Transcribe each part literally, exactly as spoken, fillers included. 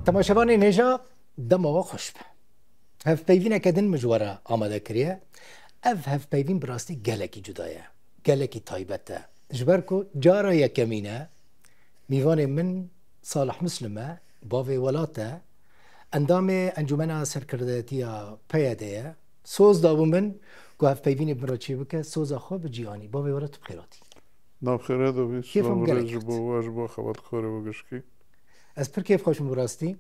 Temaşevanên hêja, dema we xweş be. Hevpeyvîneke din min ji we re amade kiriye. Ev hevpeyvîn bi rastî gelekî cuda ye. Gelekî taybet e. Ji ber ku cara yekemîn e, mîvanê min Salih Muslim e, bavê welat e, endamê Encûmena Serkirdetiya P Y D ye. Soz dabû min ku hevpeyvînê bi min re çêbike, soza xwe bi cî anî. Bavê welat, tu bi xêr hatî. Nav xêre de bî, Kêfim silav û rêz gelek ji bo hat. we, ji bo xebatkarê we gişkî. Ez pir kêfxweş im bi rastî.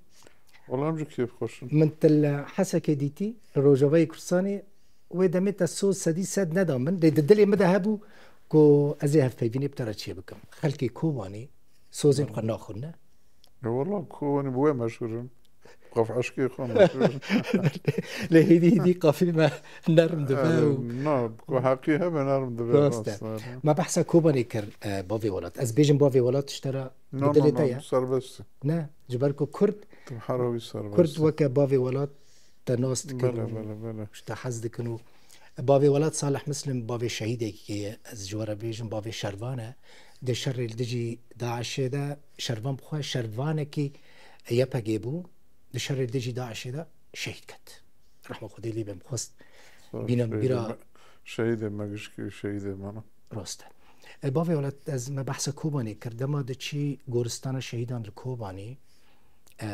Wela em jî kêfxweş in. Min te li Hesekê dîtî, li Rojavayê Kurdistanê, wê demê te soz sedî sed neda min. Lê di dilê min de hebû ku ez ê hevpeyvînê bi te re çêbikim. Xelkê Kobanê sozên xwe naxwîne. Ya wela Kobanê bi we meşhûr in. Qaf eşkê xwe meşhûr in. Lê hêdî hêdî qafê me nerm dibe û Na, ku heqî hebe nerm dibe. Rast e. Rast e. Me behsa Kobanê kir, e, bavê welat. Ez bêjim bavê welat ji te re. No, bi dilê no, te no, ye. Serbest. Ne, ji ber ku Kurd, Tu hera wî serbest. Kurd weke bavê welat te nas dikin Bele, û bele, bele. ji te hez dikin û bavê welat Salih Muslim bavê şehîdekî ye. Ez ji we re bêjim, bavê şervan e. Di şerê li dijî DAIŞê de şervan bi xwe şervanekî Y P G bû. Di şerê li dijî DAIŞê de şehîd ket. Rehma Xwedê lê be, min xwest Sağ ol, bînim şehîdê bîra me, şehîdê me gişkî û şehîdê me ne. Rast e. E, bavê welat, ez me behsa Kobanê kir. Dema diçî goristana şehîdan li Kobanê, e,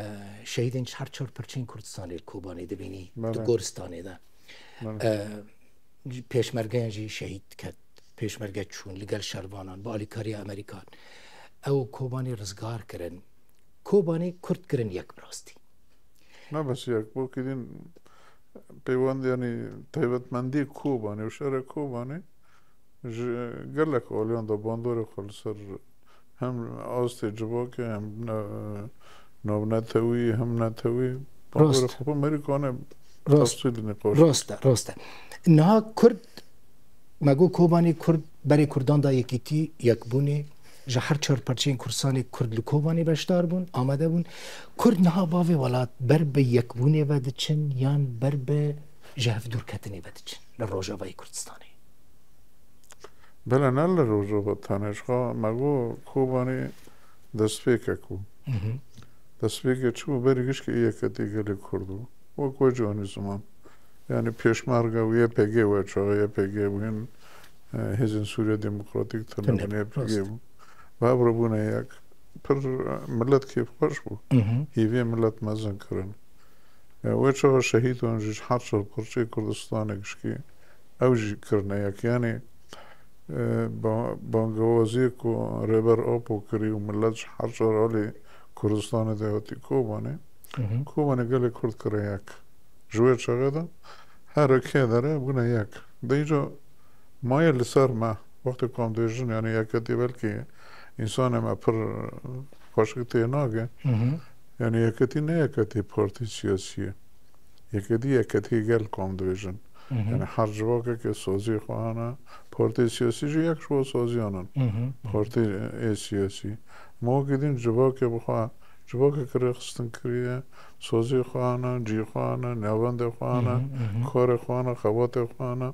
şehîdên ji her çar parçeyên Kurdistanê li Kobanê dibînî, di Bele. goristanê de. Bele. E, pêşmergeyan jî şehîd ket. Pêşmerge çûn li gel şervanan, bi alîkariya Amerîkan. Ew Kobanê rizgar kirin. Kobanê Kurd kirin yek bi rastî. Ne bes yek, bo kidîn peywend, yanî taybetmendî Kobanê û şerê Kobanê ji gelek aliyan de bandorê xwe li ser hem astê civakê, hem ne-, navnetewî, hem netewî bandorê Rast. xwe bi merîkane Rast. tefsîl nîqaş. Rast e, rast e. Niha Kurd, me got Kobanê Kurd, berê Kurdan da yekîtî, yekbûnê, ji her çar parçeyên Kurdistanê Kurd li Kobanê beşdar bûn, amade bûn. Kurd niha bavê welat ber bi yekbûnê ve diçin yan ber bi ji hevdûrketinê ve diçin li Rojavayê Kurdistanê? Bele ne li Rojava tenê, ji xwe me got Kobanê destpêkek bû. Hı hı. Destpêkê çi bû? Berî gişkî yeketî gelê Kurd bû. Wek we cî anî ziman. Yanî pêşmerge û Y P G we çaxê Y P G bûn, e, Hêzên Sûriya Demokratîk tune Tune, bûn, Y P G rast. bû. Bi hev re bûne yek. Pir, e, millet kêfxweş bû. Hı hı. Hîviyê millet mezin kirin. E, wê çaxa şehîdan jî ji her çar parçeyê Kurdistanê gişkî ew jî kirine yek. Yanî, e, ba-, bangewaziyê ku Rêber Apo kirî û millet ji her çar alî Kurdistanê de hatî Kobanê, Hı hı. Kobanê gelê Kurd kire yek. Ji wê çaxê de her kê dere bûne yek. De îca maye li ser me, wextê ku em dibêjin, yanî yeketî belkî însanê me pir xweşik tê nage. Hı hı. Yanî yeketî ne yeketî partî siyasî ye. Yeketî, yeketî gel ku em dibêjin. Hı hı. Yanî her civakekê saziyê xwe hene. Partiyê siyasî jî yek ji bo saziyan in. Hı hı. Partiyê siyasî. Ma wekî din civakê bi xwe, civakeke rêxistin kiriye, saziyê xwe hene, cî xwe hene, navendê xwe hene, Hı hı, hı hı. karê xwe hene, xebatê xwe hene.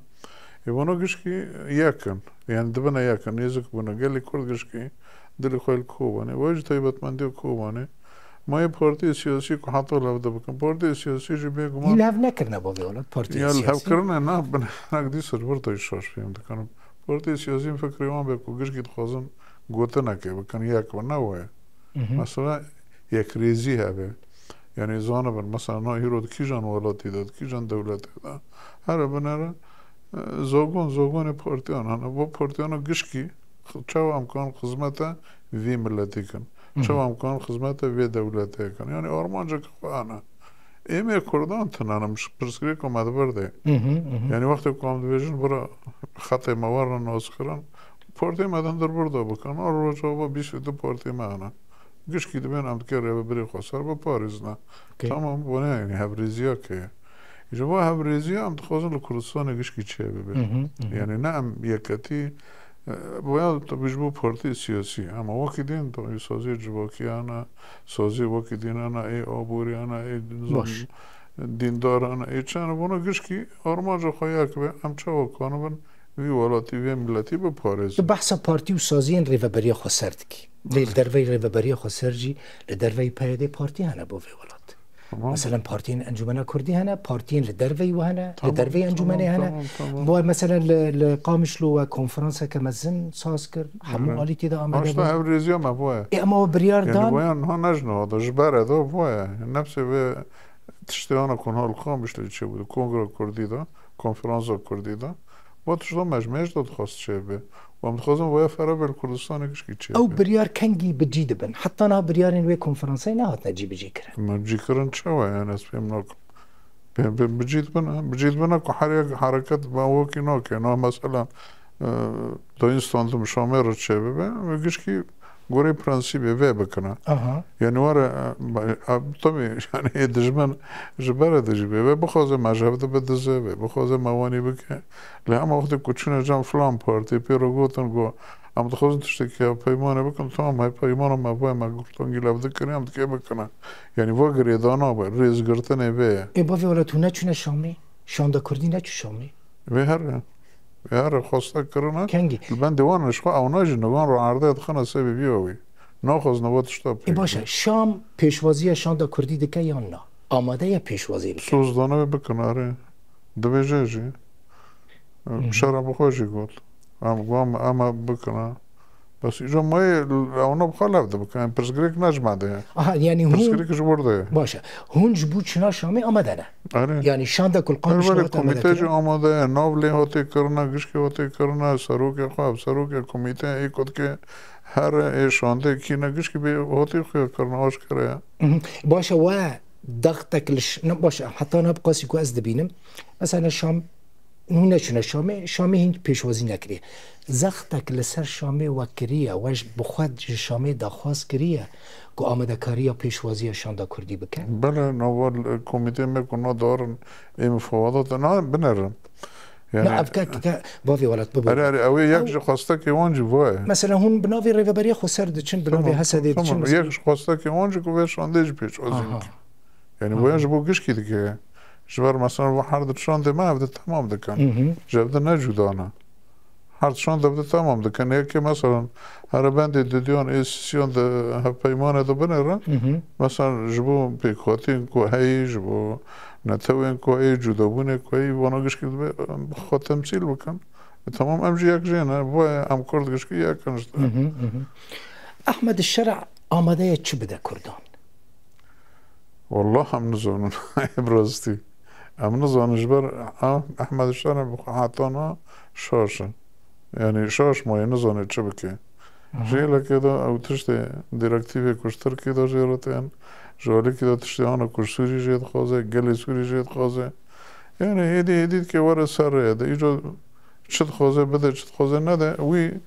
Ê vana gişkî yek in. Yanî dibine yek in, nêzik bûne. Gelê Kurd gişkî dilê xwe li Kobanê. Wê jî taybetmendiya Kobanê. Ma yê partiyê siyasî ku heta li hev de bikin. Partiyê siyasî jî bêguman Yî li hev nekirine bavê welat partiyê Ya li hev siyasî? kirine, na, bin hinek dîsa ji vir tayî şaş fêm dikin. Partiyê siyasî fikrê wan be ku gişkî dixwazin gotinekê bikin, yek bin, ne waya. Hı hı. Mesela yekrêzî hebe. Yanî zanibin, mesela na hîro di kîjan welatî de, di kîjan dewletê de. Here binere, e, zogon, zogonê partiyan hene. Bo partiyana gişkî çawa em kan xizmete vî miletî kin. Hı hı. Çawa em kan xizmete vê dewletê kin. Yanî armancek xwe hene. Êmê Kurdan tune ne, pirsgirêka me di vir de. Hı hı, hı hı. Yanî wextê ku em dibêjin bira xetê me werin naskirin, partiyê me di hundir vir de bikin. A Rojava bîst û du partiyê me hene. Gişkî dibên em dikê rêvebirê xweser biparêzine. Okey. Tamam, bu ne yani, hevrêziya ke ye. Ji bo hevrêziya em dixwazin li Kurdistanê gişkî çêbibe. Hı hı, hı hı. Yani ne em yeketî, e, bu ya tabii ji bo partî siyasî, ama wekî din tabii saziyê civakiyana, saziyê wekî dinana, ê aboriyana, ê Baş. dîndarana, ê çend, bunu gişkî armanca xwe ya ki be, em çawa kanibin vî welatî, vê miletî biparêzin. Tu behsa partî û saziyên rêveberiya xweser dikî. Lê li derveyî Rêveberiya Xweser jî, li derveyî P Y D partî hene bo vê welat. Tamam. Meselen partiyên Encûmena Kurdî hene, partiyên li derveyî we hene, li Tamam, derveyî tamam, encûmenê hene. Tamam, tamam. Bo meselen li, li Qamişlo we konferanseke mezin saz kir, hemû Evet. alî tê de amade Aşta bûn. Ev rêziya me bo ye. Ê, ema we biryar Yani dan. Bo yan ha nejna da, ji ber eda bo ye. Nefsê vê tiştê ana kon ha li Qamişlo çê bû, kongra Kurdî de, konferansa Kurdî de. Bo tişta me ji mêj de dixwast çê be. Û em dixwazin vaya fera be li Kurdistanê gişkî çê Ew be. biryar kengî bi cî dibin? Heta niha biryarên wê konferansê nehatine cîbicî kirin. Me cî kirin çawa yani ez fêm nakim. Pê, pê bi cî dibin, bi cî dibin ku her yek hereket me wekî nake. Na mesela, e, dayîn standim Şamê re çê bibe, me gişkî gorê prensîbê vê bikine. Aha. Yani were, e, e, tabii yani ê dijmin ji bere dijî be. Vê bixwaze me ji hev de bidize, vê bixwaze me wanî bike. Lê hema wextê ku çûne cem filan partî, pê re gotin ku em dixwazin tiştekî hevpeymanê bikin, tamam, hevpeymana me vay me gurtangî lev dikirî, em dikê bikine. Yani va girêdana be, rêzgirtinê vê ye. Ê bavê wela tu neçûne Şamê? Şanda Kurdî neçû Şamê? Vê here. Vê here xweste kirine. Kengî? Li bendê wan ji xwe ew najî nigan re erdê dixine sebê viya wî. Naxwazine va tişta Ê pêk baş e, be. Şam pêşwaziya Şanda Kurdî dike yan na? Amade ye pêşwazî bike? Soz dane wê bikin, erê. Dibêje jî. Hı hı. Şera bi xwe jî got. Em, em, em bikine. Bes îca mayê ewna bi xwe lev dibikin. Pirsgirêk ne ji me de ye. Aha, yani hûn Pirsgirêk ji wir de ye. Baş e. Hûn ji bo çûna Şamê amade ne? Erê. Yani Şanda Kulqan Her ji welê hata komîte jî amade ye, nav lê hatê kirine, gişkê hatê kirine, serokê xwe, serokê komîte ê ku dike here ê şandê kî ne gişkî bê hatê xwe kirine, aşkere ye. Mhm. Baş e, we dextek li ş-, ne, baş e, heta niha bi qasî ku ez dibînim, mesela Şam, hûn neçûne Şamê, Şamê hîn pêşwazî nekiriye. Zextek li ser Şamê we kiriye, we ji, bi xwe ji Şamê daxwaz kiriye ku amadekariya pêşwaziya Şanda Kurdî bike? Bele, nava komîtê me ku na darin ê mifawedat na binerin. Na Yani ev ke, ke, ke, bavê welat bibo. Erê, erê, ew ê yek Ew ji xwestekê wan jî va ye. Mesela hûn bi navê Rêveberiya Xweser diçin, bi navê Tamam, H S D diçin, tamam. mesela Yek ji xwestekê wan jî ku vê şandê jî pêşwazî Aha. bike. Yani Aha. bu ya ji bo gişkî dike. Ji ber mesela bu her di şandê me ev de temam dikin. Hı hı. Ji ev de ne cuda ne. Her di şand ev de temam dikin. Yekê mesela her bendê didiyan ê sisiyan de hevpeymanê de binêrin. Hı hı. Mesela ji bo pêkhatiyên ku heyî, ji bo netewên ku heyî, cudabûnê ku heyî, vana gişkî dibe xwe temsîl bikin. E, tamam em jî yek jê ne. Bu em Kurd gişkî yek in ji Hı hı, hı hı. Ehmed Şera amade ye çi bide Kurdan? Wallah em nizanin. Bi rastî. Em nizanin ji ber, ah, Ehmed Şer bi xwe heta na şaş e. Yani şaş maye, nizane çi bike. Aha. Ji hêlekê de ew tiştê direktîvê ku ji Tirkiyê de jê re tên, ji alîkî de tiştê hana ku ji Sûrî jê dixwaze, gelê Sûrî jê dixwaze. Yani êdî, êdî dike were ser rê de. Îca çi dixwaze bide, çi dixwaze nede, wî,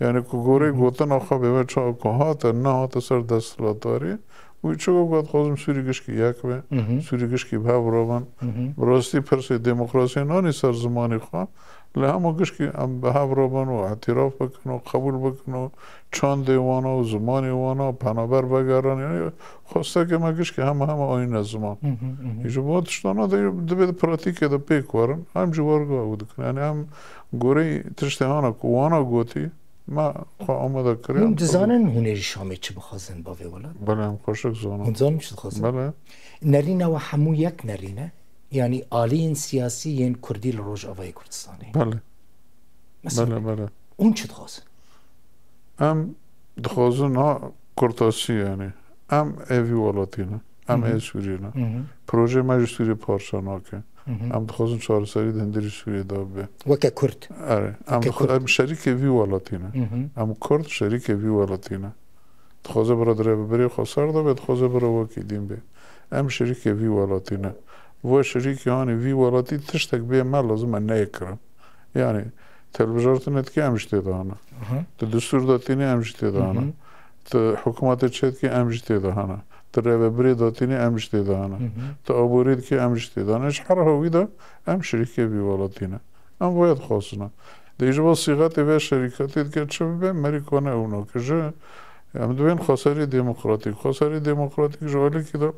yani ku gorê Hı hı. gotina xwe bê ve çawa ku hate, nehate ser desthilatdarî, wî çi got, dixwazim Sûrî gişkî yek be, Hı hı. Sûrî gişkî bi hev rabin. Hı hı. Bi rastî pirsê demokrasiyê nanî ser zimanê xwe, lê hema gişkî em bi hev rabin û îtiraf bikin û qebûl bikin û çandê wana û zimanê wana penaber vegerin. Yani xwestekê me gişkî hema hema anîne ziman. Hı hı, hı hı. Ji bo tiştana de divê di pratîkê de pêk werin. Em jî wergo ew dikin. Yani em goreyî tiştê hana ku wana gotî, me xwe amade kiriye. Hûn dizanin hûn ê ji Şamê çi bixwazin, bavê welat? Belê, em xweşik zanin. Hûn dizanin çi dixwazin? Belê. Nerîna we hemû yek nerîn e? Yani aliyên siyasî yên Kurdî li Rojavayê Kurdistanê? Belê. Mesela, Belê, belê. Hûn çi dixwazin? Em dixwazin ha kurtasî yani. Em ê vî welatî ne. Em Hı hı. ê Sûriyê ne. Hı hı. Projeyê me ji Sûriyê parça nake. Hı hı. Em dixwazin çareserî di hundirî Sûriyê de bibe. Weke Kurd. Erê. Em Weke dixwa-, Kurd. em şerîkê vî welatî ne. Hı hı. Em Kurd şerîkê vî welatî ne. Dixwaze bira di rêvebirê xwe ser de be, dixwaze bira wekî dîn be. Em şerîkê vî welatî ne. Ve şerîkê hanê vî welatî tiştek bê me lazim e neyê kirin. Yani, tu hilbijartinê dikê em jî tê de hene. Aha. Tu destûr de tînê em jî tê de Hı hene. hı. Tu hikûmetê çêdikê em jî tê de hene. Tu rêvebirê de tînê em jî tê de hene. Hı hı. Tu aborî dikê em jî tê de hene. Ji her hawî de em şirîkê vî welatî ne. Em vaya dixwazine. Dê ji bo sîxetê vê şerîketê dike çi bibe, merî kone ew nake. Ji, em divên xweserî demokratîk. Xweserî demokratîk ji alîkî de,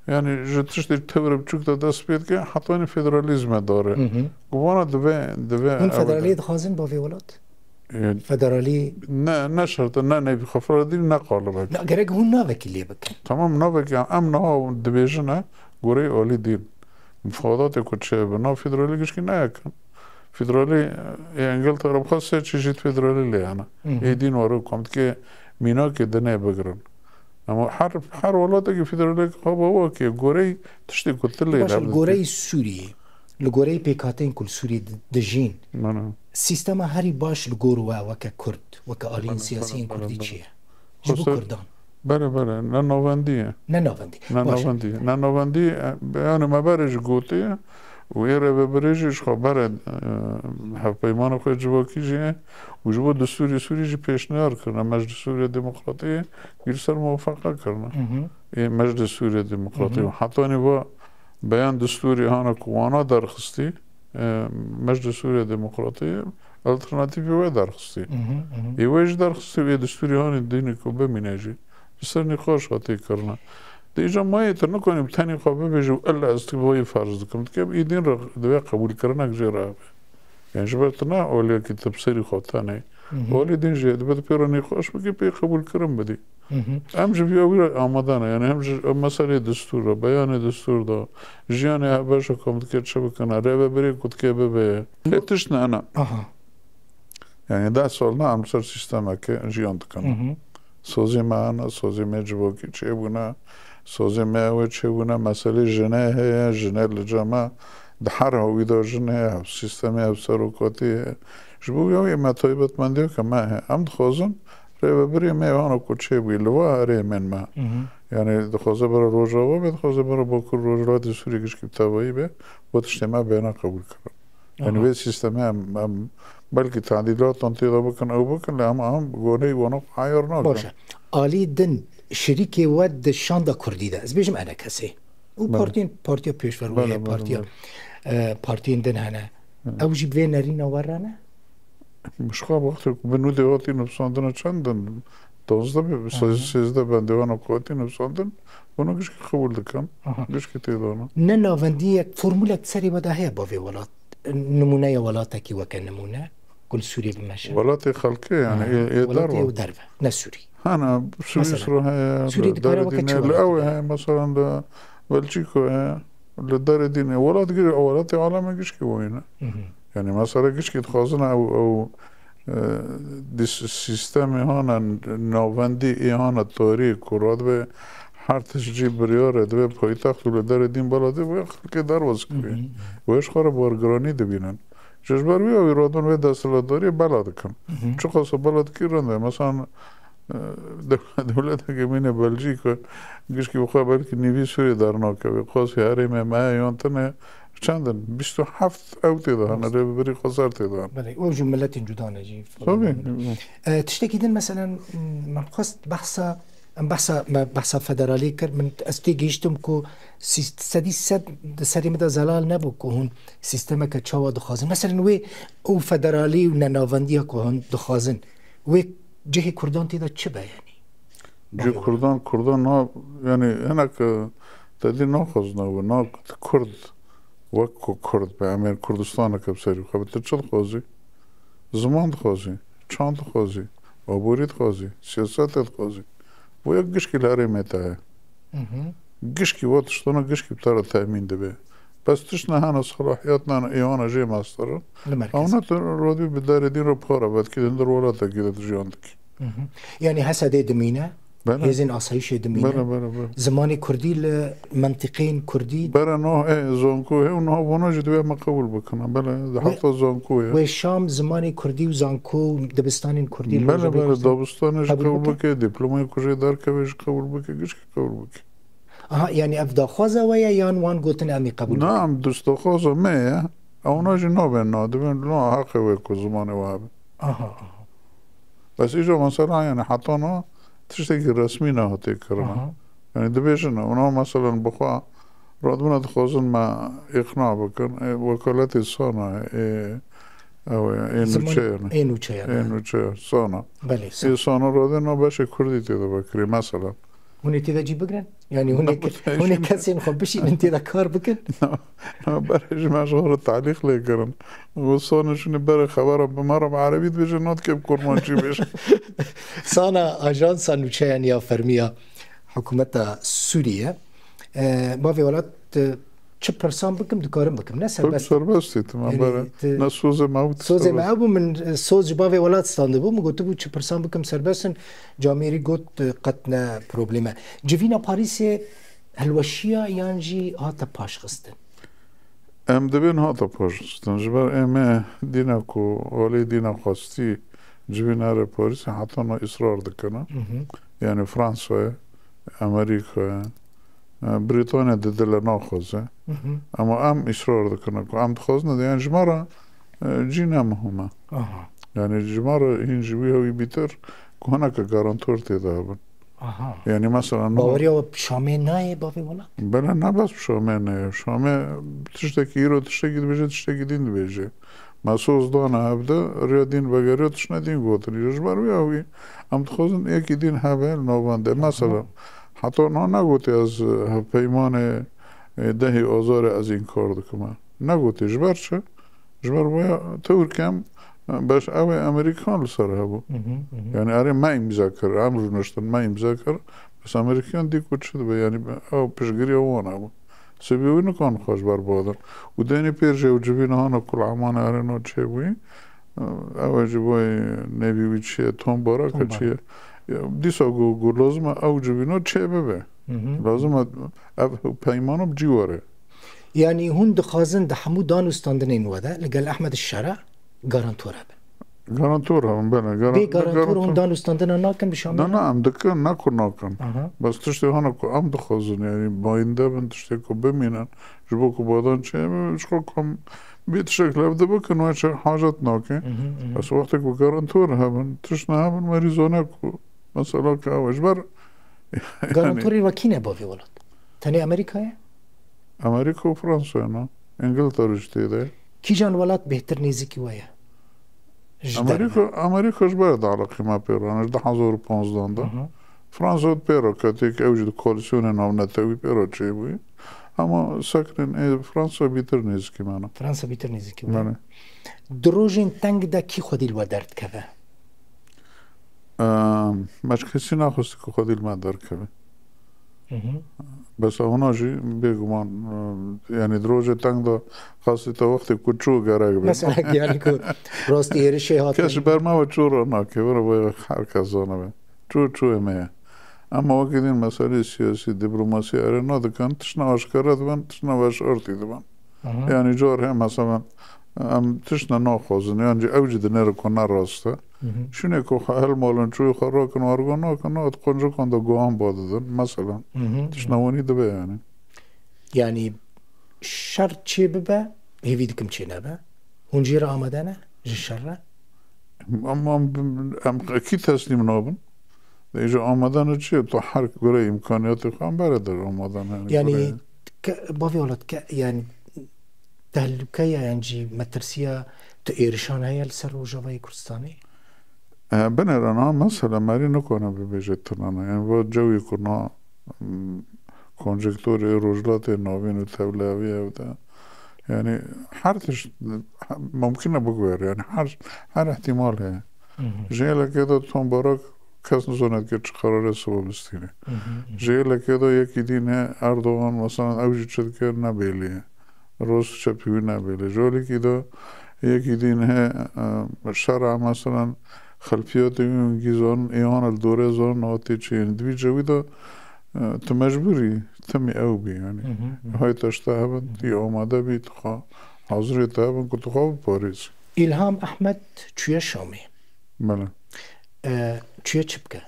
yani ji tiştê tewr biçûk de dest pê dike, hetanî federalîzme dare. Hı hı. Ku vana divê, divê Hûn ew federaliyê de. dixwazin bavê welat? E, Federalî ne, ne şert e, ne neyvî xwe federalî ne qalibek. Na, gerek hûn navekî lê bikin. Tamam, navekî em niha dibêjin e, goreyê alî dîn. Mifadatê ku çêbe, nav federalî gişkî neyekin. Federalî, e, Îngiltere bi xwe sê çeşît federalî lê hene. Hı hı. Ê dîn were ku em dikê mînakê dinê bigirin. Ama her, her welatekî federalek xwe bi wekê goreyê tiştê ku tu lê Baş, li hevdikî. Goreyê Sûriyê, li goreyê pêkhateyên ku li Sûriyê di-, dijîn, Mana. Sîstema herî baş li gor we weke Kurd, weke aliyên Mana, siyasiyên mana, Kurdî mana. Çi ye? Ji bo Xwese-, Kurdan. Bere, bere, ne navendî ye. Ne navendî. Ne Baş. Navendî ye. Ne navendî ye. E, yani me berê jî gotiye û ê rêvebirê jî ji xwe bere, e, hevpeymana xwe civakî jî ye û ji bo destûrê Sûrî jî pêşniyar kirine. Meclî Sûriya Demokratî gir ser muwefeqa kirine. Hı hı. Ê Meclî Sûriya Demokratî Hı hı. û hetanî va beyan destûrî hana ku wana derxistî, e, Meclî Sûriya Demokratî alternatîfê wê derxistî. Hı hı, hı hı. Ê wê jî derxistî û ê destûrî hanê dînê ku bimîne jî. Li ser nîqaş hatî kirine. Dê îca mayê tu nikanî bi tenê xwe bibêjî û illa ez tu vayî ferz dikim. Dike ê dîn re divê qebûlkirinek jê re hebe. Yani ji ber tu ne aliyekî tu bi serî xwe tenê. Hı hı. Alî dîn jê dibe tu pê re nîqaş bikî, pê qebûlkirin bidî. Hı hı. Em ji vîya wî re amade ne. Yani hem ji meselê destûr re, beyanê destûr de, jiyanê hevbeşa ku em dike çi bikine, rêvebirê ku dike bibe. Lê tişt ne, ne. Aha. Yani deh sal ne em ser sîstemeke jiyan dikin. Hı hı. Sozê me hene, sozê me civakî çêbûne, sozê me ew ê çêbûne, meselê jinê heye, jinê li cem e, di her hawî de jinê heye, hev sîstemê, hev serokatî heye. Ji bo wî me taybetmendiya ke me heye. Em dixwazin rêvebirê me hana ku çêbûyî, li va herêmên me. Hı hı. Yani dixwaze bere Rojava be, dixwaze bere Bakur Rojhilatê Sûriyê gişkî bi tevayî be, bo tiştê me bêne qebûlkirin. Yani Aha. vê sîstemê em, em belkî tadîlatan tê de bikin, ew bikin, lê em, em goneyî wana xwe heyar nakin. Baş e. Alî din şirîkê we di şanda kurdî de, ez bêjim enekesê. Û Bele. partiyên, partiya pêşverû Bele, heye, bele, partiya, bele. e, partiyên din hene. Hı. Ew jî bi vê nerîna we re ne? Ji xwe wextê ku bi nûdê hatî nivîsandine çend in? Dozdeh be, Aha. sêzdeh bendê wana ku hatî nivîsandin, wana gişkî qebûl dikin. Aha. Gişkî tê de ne. Ne navendiyek, formûlek serê we de heye bavê welat? Nimûneya welatekî weke nimûne, ku li Sûriyê bimeşe. Welatê xelkê, yani, Aha. ê, ê Welatê derve. Ew derve, ne Sûrî. Hene, Swîsra heye, Sûrî li dikare derê weke dînê, çi li ew welat heye, mesela li Belçîka heye, li derê dînê. Welat gir-, welatê aleme gişkî wayne. Hı hı. Yani, mesela gişkî dixwazin ew, ew, e, di s-, sîstemê hana navendî ê hana tarî ku radibe her tişt jî biryar e, divê paytext û li derê dîn bela dibe, xelkê derbas Hı hı. kirin. Wê ji xwe re bargiranî dibînin. Ji, ji ber wî ew radin vê desthilatdariyê bela dikin. Hı hı. Çiqas bela dikî rind e. Mesela, e, dew-, dewleteke mîne Belcîka gişkî bi xwe belkî nîvî Sûriyê dernakeve. Qasî herêmê me ye yan tune çend in? Bîst û heft ew tê de hene, Rast. rêvebirî xweser tê de hene. Belê, ew jî miletên cuda ne jî. Tabii. E, tiştekî din, meselen, me xwest behsa Em behsa, me behsa federalî kir. Min, ez têgihiştim ku sîst-, sedî sed di serê min de zelal nebû ku hûn sîstemeke çawa dixwazin. Meselen wê û federalî û nenavendiya ku hûn dixwazin, wê cihê Kurdan tê de çi be, yanî? Cihê Kurdan, Kurdan na, yanî hinek, e, te dî naxwazin ew, na Kurd wek ku Kurd be, em ê Kurdistaneke bi serî xwe be, tu çi dixwazî? Ziman dixwazî, çand dixwazî, aborî dixwazî, siyasetê dixwazî. Bo yek gişkî li herêmê te heye. Hı hı. Gişkî wa tiştana gişkî bi te re temîn dibe. Bes tişt ne hene, selahiyet ne hene, êwana jê masterin. Li merkez. Ew ne tu radî bi derê dîn re para vedikî, di hundir welatekî de tu jiyan dikî. Hı hı. Yanî Hesedê dimîne, Bele. Hêzên asayîşê dimîne. Bele, bele, bele. Zimanê kurdî li mentiqeyên kurdî. Bele, no, e, zanko he û niha vana jî divê me qebûl bikine. Bele, di We-, heta zanko ye. Wê Şam zimanê kurdî û zanko û dibistanên kurdî li Bele, Rojavayê bele, Kurdistanê dabistanê jî qebûl qebûl bike. bike, dîplomaya ku jê derkeve jî qebûl bike, gişkî qebûl bike. Aha, yanî ev daxwaza we ye yan wan gotin em ê qebûl bikin? Na, em dest daxwaza me ye. Ewna jî nabên na, dibên na heqê we ku zimanê we hebe. Aha, aha. Bes îca mesela, yani, heta na tiştekî resmî nehatê kirine. Aha. Yani, dibêjin, ona, mesela, bi xwe radibine dixwazin me îqna bikin, ê, wekaletê sana, ê, ew ê, ê Ziman-, nûçe ye. ê nûçe ye, Ê be. nûçe ye, sana. Belê, Ê sa- sana radê na beşê kurdî tê de vekirî, mesela. Hûn ê tê de cî bigrin? Yanî hûn ê, hûn ê kesên xwe bişînin tê de kar bikin? Na, na, berê ji me ji xwe re talîq lê kirin. Got, "Sona şûnê berê xebera bi me re bi erebî dibêje, na dikê bi kurmancî bêje." Sana Ajansa Nûçeyan ya Fermî ya Hikûmeta Sûriyê. E, bavê welat, e, çi pirsan bikim, dikarim bikim. Ne Tabii serbest. Serbest dîtim, Yanî, bere. Te, ne sozê me ew sozê me ew bû, min, e, soz ji bavê welat standibû, min gotibû çi pirsan bikim serbest in. Camêrî got, e, qet ne probleme. Civîna Parîsê hilweşiya yan jî hate paşxistin? Em dibên hate paşxistin. Ji ber êmê dîna ku alî dîna xwestî civîn here Parîsê heta no îsrar dikine. Hı hı. Yani Fransayê, Amerîkayê, e, Brîtanya didile naxwaze. Hı hı. Ama em îsrar dikine ku em dixwazin, yani ji me re, e, cî ne muhim e. Aha. Yani ji me re hîn ji wî hewî bîtir ku hineke garantor tê de hebin. Aha. Yani mesela no Baweriya we bi Şamê nayê bavê welat? Bele ne bes bi Şamê nayê. Şamê tiştekî îro tiştekî dibêje, tiştekî dîn dibêje. Me soz dane hevde, rêya dîn vegeriyo, tiştine dîn gotin. Îro ji ber wî ya wî, em dixwazin yekî dîn hebe li navbendê. Mesela, heta niha negotiye ez, e, hevpeymanê, e, dehê Azarê ez înkar dikim. Negotiye. Ji ber çi? Ji ber waya tewr kem, e, beş ew ê Amerîkan li ser hebû. Hı hı, hı hı. Yani erê me îmze kir, em rûniştin me îmze kir. Bes Amerîkan dî ku çi dibe, yani ew piştgiriya wan hebû. Sibê wî nikan xwe ji ber badin. Û denê pêr jî ew civîna hana ku li Emanê erê no çêbûyî, ew ê ji bo nêvî wî çi ye, Tom Barak e, Tom çi ye. Barak. Ya, dîsa ku, ku lazim e ew civîno çê bibe. Hı hı. Lazim e ev peymano bi cî were. Yanî hûn dixwazin di hemû dan û standinên we de li gel Ehmed Şera garantor hebin? Garantor hebin, bele. Garan-, Bê garantor garantor. Hûn dan û standina nakin bi Şamê? Na, na, em dikin, ne ku nakin. Aha. Bes tiştê hene ku em dixwazin, yani bayînde bin tiştê ku bimînin, ji bo ku badan çê, ji xwe ku em vê tiştek lev de bikin, we çi hacet nake. Hı hı, hı hı. Bes wextê ku garantor hebin, tişt nehebin, werî zane ku mesela ke ew e. Ji ber, yani Garantorê we kî ne bavê welat? Tenê Amerîka ye? Amerîka û Fransa ye, ne? Îngiltere jî tê de. Kîjan welat bêhtir nêzîkî we ye? Ji Amerîka, derve. Amerîka ji ber de eleqî me pê re ne, ji du hezar û panzdan de. Hı hı. Fransa pê re ketê, ew jî di koalîsyonê navnetewî pê re çêbûyî. Ama sekinên ê Fransa bîtir nêzîkî me ne. Fransa bîtir nêzîkî we ye. Belê. Di rojên teng de kî xwedî li we derdikeve? Em, me ji kesî naxwest ku xwedî li me derkeve. Hı hı. Bes hûna jî bêguman, e, yani di rojê teng de qasî te wextê ku çû gerek be. Mesela yani ku rastî êrişê hatin. Kes ji ber me ve çû re nake, vira vê her kes zanibe. Çû, çûyê me ye. Ama wekî din meseleyê siyasî, diplomasî erê nadikin, tiştine aşkere dibin, tiştine veşartî dibin. Aha. Yani car heye mesela em tiştine naxwazin, yan jî ew jî dinêre ku ne rast e. Hı hı. Şûnê ku xwe hilmalin, çûyê xwe rakin, argo nakin, na di quncukan de guhan ba didin, mesela. Hı hı, hı. Tiştine winî dibe yani. Yani şer çê bibe, hêvî dikim çê nebe. Hûn jê re amade ne ji şer re? Em, em, em kî teslîm nabin. Dê ji amade ne çi? Tu her gure îmkaniyatê xwe em bere der amade ne. Yani Gure ke, bavê welat ke, yani tehlûkeya yan jî metirsiya tu êrişan heye li ser Rojavayê Kurdistanê? E, binêre niha mesela merî nikane bibêje tinane. Yani va cewî ku niha, m, konjektûrê Rojhilatê Navîn û tevlihevî ev de. Yani her tişt mumkin e biguhere. Yani her, her ihtimal heye. Hı hı. Ji hêlekê de Tom Barak kes nizane dike çi qerarê siba bistîne. Hı hı, hı hı. Ji hêlekê de yekî dîn heye Erdogan mesela ew jî çi dike ne bêlî ye. Rost çepî wî nebêle. Ji holekî de yekî dîn heye, e, şera mesela xelfiyatê wî û gîzan êwan li dorê zan hatê çi yên. Di vî cewî de, e, tu mecbûrî timî ew bî yani. Hı hı, hı. Hay teşte hebin, Hı hı. tî amade bî, tu xwe hazirê te hebin ku tu xwe biparêzî. Îlham Ehmed çûye Şamê. Bele. E, çûye çi bike?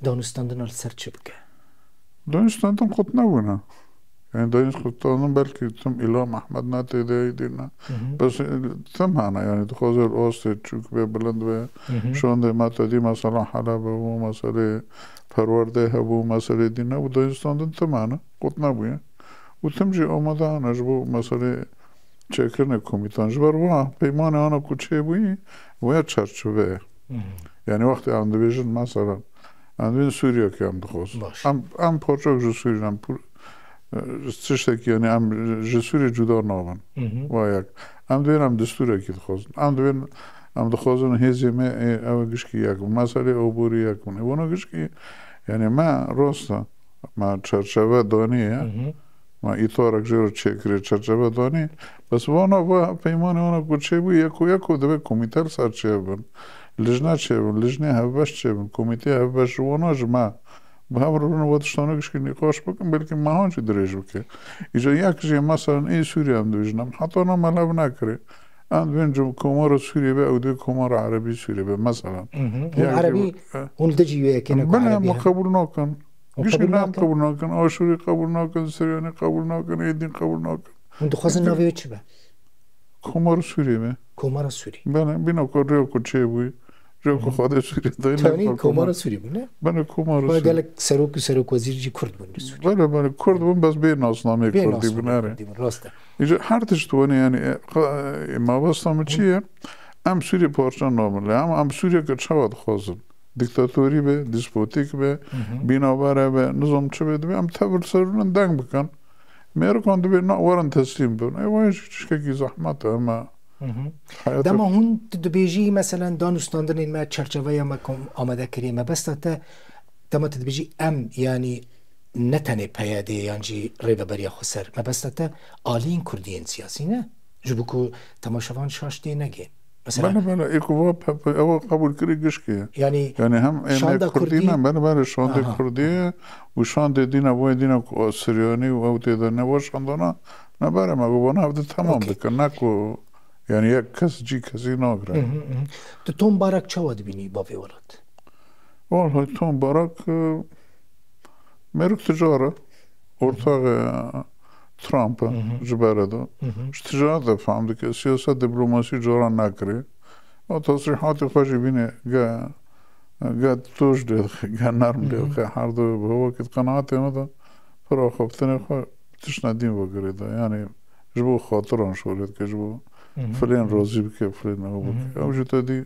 Danûstandina li ser çi bike? Danûstandin qut nebûne. Yani danûstandin belkî tim Îlham Ehmed ne tê de, êdî ne. Hı hı. Bes, e, tim hene, yani dixwaze li astê çûk be, bilind be. Hı hı. Şandê me te dî mesela Helebê bû, meselê perwerdê hebû, meselê dîn hebû, danûstandin tim hene, qut nebûye. Û tim jî amade hene ji bo meselê çêkirinê komîtan. Ji ber wiha peymanê ana ku çêbûyî, waya çerçeve ye. Hı hı. Yani wextê em dibêjin mesela, Em dibên Sûriyekê em dixwazin. Baş. Em, em parçek ji Sûriyê ne, em pur-, e, tiştekî, yani em ji Sûriyê cuda nabin. Hı hı. Wa yek. Em dibên em destûrekî dixwazin. Em dibên, em dixwazin hêzê me, ê, ew gişkî yek bin. Meselê oborî yek bin. Ê, wano gişkî, yani me rast e. Me çerçeve danî ye. Hı hı. Me îtarek jê re çêkirê, çerçeve danî. Bes vana va peymanê wana ku çêbû, yeko yeko divê komîte li ser çêbin. Lijne çêbin, lijnê hevbeş çêbin, komîtê hevbeş ji wana ji me. Bi hev re bin we tiştana gişkî nîqaş bikin, belkî mehan jî dirêj bike. Îca yek jê, meselan, ê Sûriye em dibêjin, em heta na me lev nekirê. Em dibên ji Komara Sûriyê be, ew dibê Komara Erebî Sûriyê be, meselan. Hı hı. Hûn Yek jê Erebî, be, e, hûn li dijî wê yekê ne ku belê, Erebî em he? Qebûl nakin. Hûn Gişkî qebûl ne em nakin? Qebûl nakin, Aşûrî qebûl nakin, Siryanî qebûl nakin, Êdîn qebûl nakin. Hûn dixwazin navê wê çi be? Komara Sûriyê be. Komara Sûrî. Belê, bîna ku rêya ku çêbûyî, rêya ku Hı hı. Xwedê Sûriyê dayî Tanî lê Komara Komara. Sûrî bû, ne? Belê, Komara Xwe Sûrî. Gelek serok û serokwezîr jî Kurd bûn li Sûriyê. Belê, belê, Kurd bûn, bes bê nasnameyê Bê Kurdî bûn, nasnameyê erê. Kurdî bûn, rast e. Îca her tişt wene, yani, e, qa-, e, mabesta min çi ye? Em Sûriyê parça nabin lê, ama em Sûriyeke çawa dixwazin? Diktatorî be, despotîk be, Hı hı. bînavere be, nizam çi be, dibe em tevir ser rûnin deng bikin. Mêrikan dibê na werin teslîm bin. Ê, wayê jî tiştekî zehmet e, me Hı hı. heyatê Dema hûn tu dibêjî, meselen, danûstandinên me, çerçeveya me ku amade kiriye, mebesta te, dema tu dibêjî em, yanî ne tenê P Y D yan jî Rêveberiya Xweser, mebesta te aliyên Kurdiyên siyasî ne? Ji bo ku temaşevan şaş tê negên. Mesela Bele, bele, ê ku va pe-, pe-, ewa qebûl kirî gişkê ye. Yani Yani hem ê me şanda Kurdî Kurdî ne, bele, bele, şandê Aha. Kurdî ye û şandê dîna, wê dîna ku Siryanî û ew tê de ne, wa şandana me bere me, ku vana ev de temam Okey. dikin, ne ku, yani yek kes cî kesî nagire. Hı hı, hı hı. Tu Tom Barak çawa dibînî bavê welat? Wallahî Tom Barak, e, mêrik ticar e. Ortaxê Trump e Hı hı. ji berê de. Hı hı. Ji ticaret de fehm dike. Siyaset, diplomasî caran nekirê. O tesrîhatê xwe jî bîne ge, ge toj lê dixe, ge nerm lê Hı hı. dixe. Her du bi wekî di qenaetê me de pir axaftinê xwe tiştine dîn vegirê de. Yani ji bo xatiran şorê dike, ji bo Hı hı. filên Hı hı. razî bike, filên ew Hı hı. bike. Ew jî te dî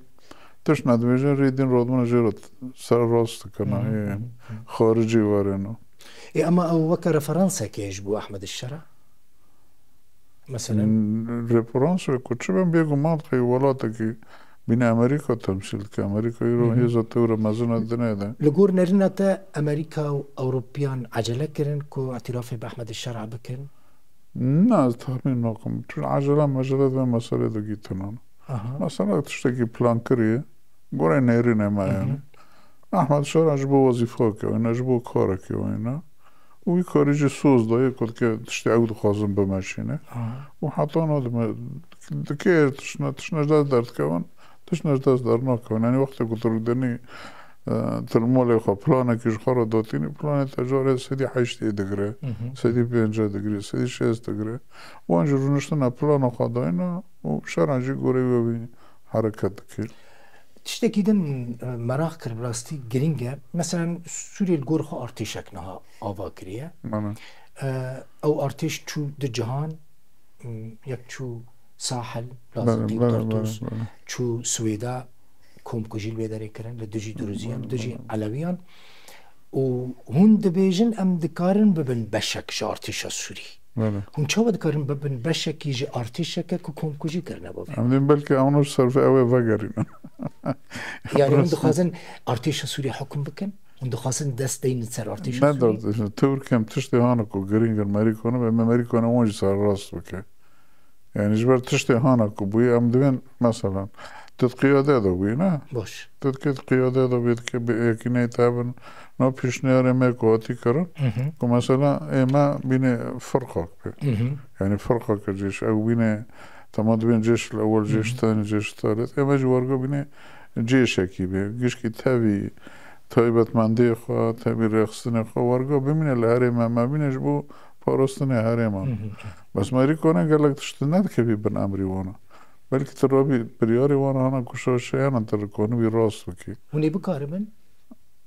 tişt nedibêje, rê dîn radibine jê re ser rast dikine. Hı hı. Ê Hı hı. xaricî werêne. Ê, ama ew weke referansekê ji bo Ehmed Şera? Mesela? Hmm, referans wê ku çi bin, bêguman xey welatekî bîne Amerîka temsîl dike. Amerîka îro Hı hı. hêza tewre mezin e dinê de. Li gor nerîna te Amerîka û Ewropiyan ecele kirin ku îtirafê bi Ehmed Şera bikin? Na, ez texmîn nakim. Çun ecele mecele di vê meselê de gîtinan. Aha. Mesela tiştekî plankirî ye. Gorê nêrînê me Hı hı. yani. Ehmed Şera ji bo wezîfakê wayne, ji bo karekê wayne. Û wî karî jî soz dayê ku dike tiştê ew dixwazin bimeşîne. Aha. Û heta no dime, dike tiştine, tiştine ji dest derdikevin, tiştine ji dest dernakevin. Yani wextê ku tu rûdenî, e, tu li malê xwe planekî ji xwe re datînî, planê te carê sedî heştê digire, Hı hı. sedî pêncî digire, sedî şêst digire. Wan jî rûniştine plana xwe dayine û şeran jî gorê wê wî hereket dike. Tiştekî din, e, meraq kir, bi rastî girîng e. Mesela Sûriyê li gor xwe artêşek niha ava kiriye. Bele. E, ew artêş çû di cihan, m, yek çû Sahil, Bele, Lazîntî, bele, Tartûs, bele, bele. çû Swêda, komkujî li wê derê kirin, li dijî Hı, Duruziyan, bele, li dijî bele. Elewiyan. Û hûn dibêjin em dikarin bibin beşek ji artêşa Sûrî. Bele. Hûn çawa dikarin bibin beşekî ji artêşeke ku komkujî kirine bavê? Em dibên belkî ew ji ser ew ê vegerînin. Yani hûn Rast. dixwazin artêşa Sûrî hukm bikin? Hûn dixwazin dest deynin ser artêşa Ne Sûrî? dest, Tirkiye em tiştê hana ku girîng in Merîkane be, me Merîkane wan jî serrast bike. Yani ji ber tiştê hana ku bûye, em divên, meselan, tu di qiyade de bûyî, ne? Baş. Tu dikê di qiyade de bûyî, dikê bi yekîneyê te hebin, no pêşniyarê me ku hatî kirin, Hı hı. ku mesela ê me bînê firqak be. Hı hı. Yani firqake cêş, ew bînê, tema dibên cêş li ewel, Hı hı. cêş tenî, cêş talet. Ê me jî werga bînê cêşekî be. Gişkî tevî, taybetmendiyê xwe, tevî rêxistinê xwe werga bimîne li herêma me bîne ji bo parastinê herêma. Hı hı. Bes Merîkane gelek tişt nedikevî bin emrî wana. Belkî tu rabî biryarê wana hana ku şaşeyanan tu li konibî rast bikî. Hûn ê bikaribin?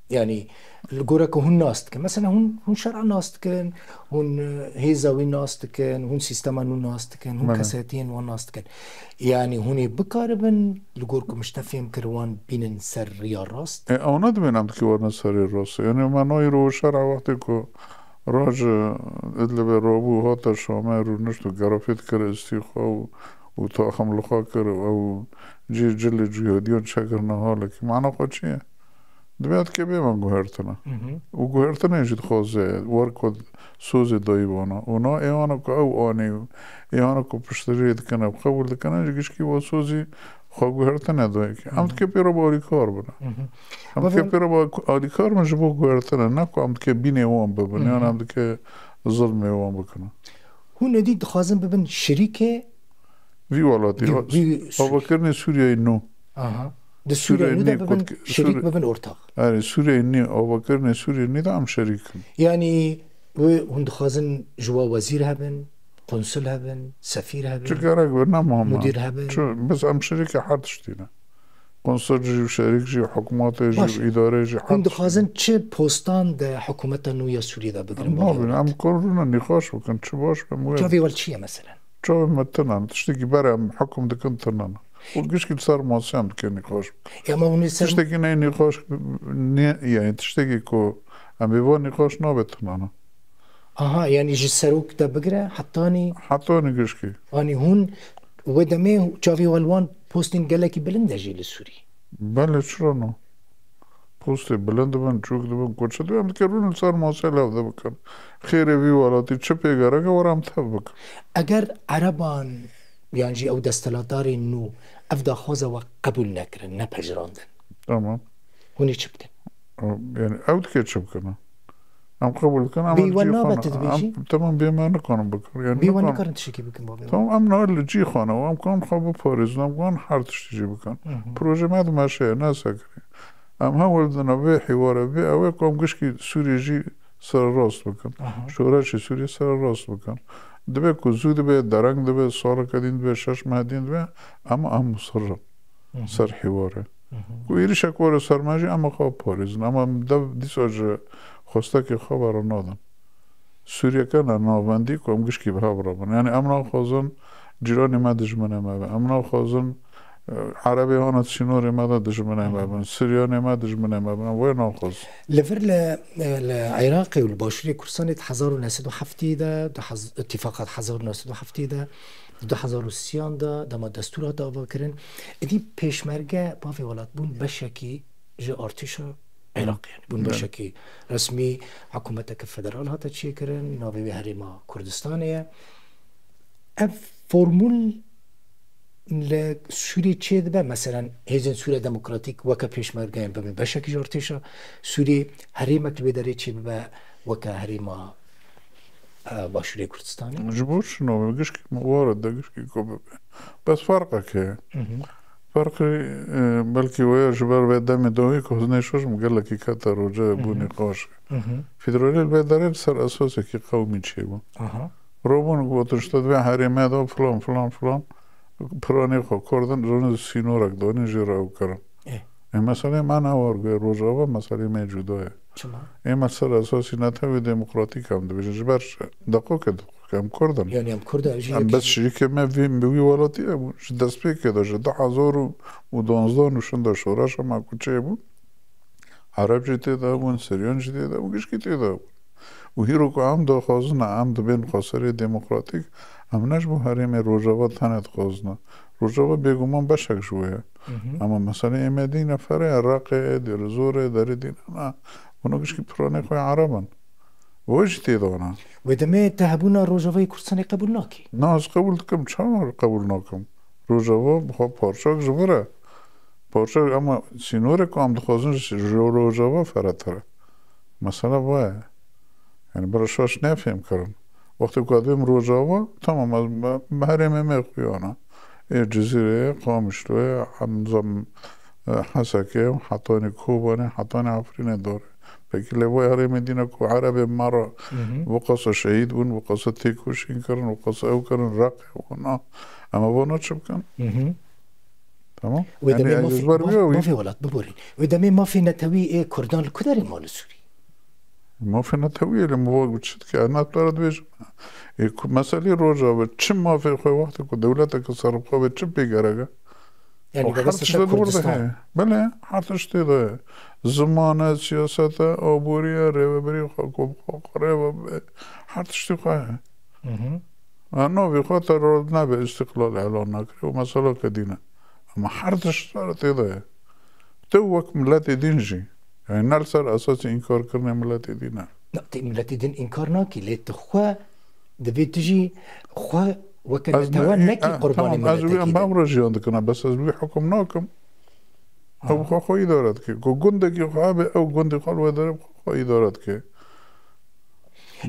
Yanî li gora ku hûn nas dikin. Mesela hûn, hûn şer'a nas dikin, hûn, e, hêza wî nas dikin, hûn sîstema nû nas dikin, hûn Belê. kesayetiyên wan nas dikin. Yanî hûn ê bikaribin li gor ku min ji te fêm kir wan bînin ser riya rast? E, ew ne dibên em dikî werine serê rast. Yanî me nayê ro şer'a wextê ku Roj, e, Idlibê rabû hate Şamê rûnişt û gerafê dikir istî xwe û, û taxim li xwe kir û ew cî cilê cihadiyan çekirine halekî. Mana xwe çi ye? Divê ev dikê bê me guhertine. Hı hı. Û guhertinê jî dixwaze wer ku sozê dayî vana. Û na êwana ku ew anî û êwana ku piştirê dikin, ew qebûl dikin, jî gişkî wa sozî xwe guhertine dayî. Em Hı hı. dikê pê re bi alîkar bin. Hı hı. Em Bavê dikê pê re bi alîkar bin ji bo guhertine. Ne ku em dikê bînê wan bibin. Hı Yan hı. em dikê zilmê wan bikin. Hûn êdî dixwazin bibin şirîkê Vî welatî. Vî, vî Sûrî. Avakirinê Sûriyeyê nû. Aha. Di Sûriyeyê Sûriyeyê nû de nî bibin, kot ki-, şirîk Sûri-, bibin ortax. Erê, Sûriyeyê nî, avakirinê Sûriyeyê nî de em şerîk in. Yanî wê hûn dixwazin ji we wezîr hebin, konsul hebin, sefîr hebin, Çi gerek be, ne muhim e. mudîr hebin? Çi, biz em şerîkê her tiştî ne. Konsul jî, şerîk jî, hikûmetê jî, Baş e. îdarê jî, her Hûn tiştî ne. dixwazin çi postan di hikûmeta nû ya Sûriyê de bigirin? Em nabin, em kar rûne nîqaş bikin, çi baş be, em wê Çavê we li çi ye meselen? Çavê me tune ne. Tiştekî berê em hukm dikin tune ne. Û gişkî li ser masê em dike nîqaş. Ya, ma hûn ê ser Tiştekî neyê nîqaş, nê, yani tiştekî ku em ê van nîqaş nabe tune ne. Aha, yani ji serok de bigire hetanî Hetanî gişkî. Anî hûn wê demê çavê we li wan postên gelekî bilind e jî li Sûrî. Belê, çira ne? Postê bilind dibin, çûk dibin, ku çi dibin, em dike rûnin ser masê lewde bikin. Xêrê vî welatî çi pê gerek e, were em tev bikin. Eger Ereban yan jî ew desthilatdarên nû ev daxwaza we qebûl nekirin, nepejirandin, Tamam. hûn ê çi bikin? Yani ew dike çi bikin? Em qebûl dikin, em Bê li we cî nabe xwe tu ne. dibêjî? Em, tamam, bê me nikarin bikin. Yani Bê we nikarin. nikarin tiştekî bikin, bavê we. Tamam, em niha li cî xwe ne. Em kan xwe biparêzin, em kan her tiştî jî bikin. Hı hı. Proje me dimeşe ye, ne sekirî. Em hewl dine vê hîware, vê ew ê ku em gişkî Sûriyê jî sererast bikin. Aha. Şoreşê Sûriyê sererast bikin. Dibe ku zû dibe, dereng dibe, saleke din dibe, şeş meh din dibe, em, em musir in Hı hı. ser hîware. Hı hı. Ku êrîşek were ser me jî, em ê xwe biparêzin. Em, em dev dîsa ji xwestekê xwe bere nadin. Sûriyeke ne navendî ku em gişkî bi hev re bin. Yani em naxwazin cîranê me dijminê me bin. Em naxwazin, e, Erebê hana sînorê me de dijminê me bin. Siryanê me dijminê me bin. Em wê naxwazin. Li vir li, li Iraqê û li başûrê Kurdistanê di hezar û neh sed û heftê de, di hez-, îtîfaqa di hezar û neh sed û heftê de, di du hezar û sî de, dema destûr hate avakirin, êdî pêşmerge bavê welat bûn beşekî ji artêşa Iraqê, yani bûn Belê. beşekî resmî, hikûmeteke federal hate çêkirin, navê wê Herêma Kurdistanê ye. Ev formûl li Sûriyê çêdibe, meselen, hêzên Sûriya Demokratîk weke pêşmergeyan bibin beşekî ji artêşa Sûriyê, herêmek li wê derê çêbibe weke herêma, e, Başûrê Kurdistanê? Ji bo çi nabe? Gişkî were de gişkî ku bibe. Bes ferqek heye. Hı hı. Ferqê, e, belkî weye ji ber vê demê dawî ku Huznê Şaş gelekî kete roce Hı hı. bû nîqaş. Hı hı. Federalî li vê derê li ser esasekî qewmî çêbû. Aha. Rabûn gotin, işte, divê herêmê de filan, filan, filan, piranê xwe kurdin, rûnin sînorek danîn jê re ew kirin. Ê. Ê, meselê me ne war, guhê Rojava meselê me cuda ye. Çima? Ê, me ser esasî netewê demokratîk em dibêjin. Ji ber çi? Deqoke, deqoke em kurd in. Yani em kurd in, jî Em yek bes jî. şirîkê me vî, bi wî welatî hebûn. Ji destpêkê de, ji du hezar û duwazdeh nûşin de şoreşa me ku çêbû, Ereb jî tê de hebûn, Siryan jî tê de hebûn, gişkî tê de hebûn. Û hîro ku em daxwazin e, em dibên xweserê demokratîk, em ne ji bo herêmê Rojava tenê dixwazin e. Rojava bêguman beşek ji wê ye. Hı hı. Ama meselê ê me dî nefere ye, Reqê, Dêrizorê, derê dî ne, ne. Hûn gişkî piranê xwe ya Ereb in. Wê jî tê de ne. Wê demê te hebûna Rojavayê Kurdistanê qebûl nakî? Na, ez qebûl dikim, çawa qebûl nakim? Rojava bi xwe parçek ji vir e. Parçek, ama sînorê ku em dixwazin ji, ji Rojava feretir e. Mesela va ye. Yani, bira şaş ne fêm kirin. Wextê ku ez bêm Rojava, tamam, ez me, me herêmê me xuya ne. Ê Cizîrê ye, Qamişlo ye, em zam, e, Hesekê ye, hetanî Kobanê, hetanî Efrînê dor e. Pekî lê vay herêmê dîne ku Erebê me re Hı hı. bu qasa şehîd bûn, bu qasa têkoşîn kirin, bu qasa ew kirin, Reqê wana. Em ê vana çi bikin? Hı hı. Tamam? Wê demê mafê, maf-, mafê welat, biborîn. Wê demê mafê netewî ê Kurdan li ku derê ma li Sûrî? Mafê netewî, lê min wek çi dike? Ez ne tu re dibêjim. Ê, ku meselê Rojava, çi mafê xwe wextê ku dewleteke serribxwe be, çi pê gerek e? Yani, her tişt li wir de heye. Belê, her tişt tê de heye. Ziman e, siyaset e, aborî ye, rêvebirî xwe ku bi xwe, xwe rê ve be, her tiştê xwe heye. Hı hı. Ha, navê xwe te rol nebe, îstiqlal elan nakire û meseleke dîn e. Ama her tişt sar tê de ye. Tu wek miletê din jî. Yani ne li ser esasê înkarkirinê miletê din e. Na, tu miletê din înkar nakî, lê tu xwe divê tu jî xwe weke netewe nekî qurbanê miletekî de. Ez wî em re jiyan dikine, bes ez wî hukum nakim. Ew xwe xwe îdare dike. Ku gundekî xwe hebe, ew gundê xwe li wê derê xwe xwe îdare dike.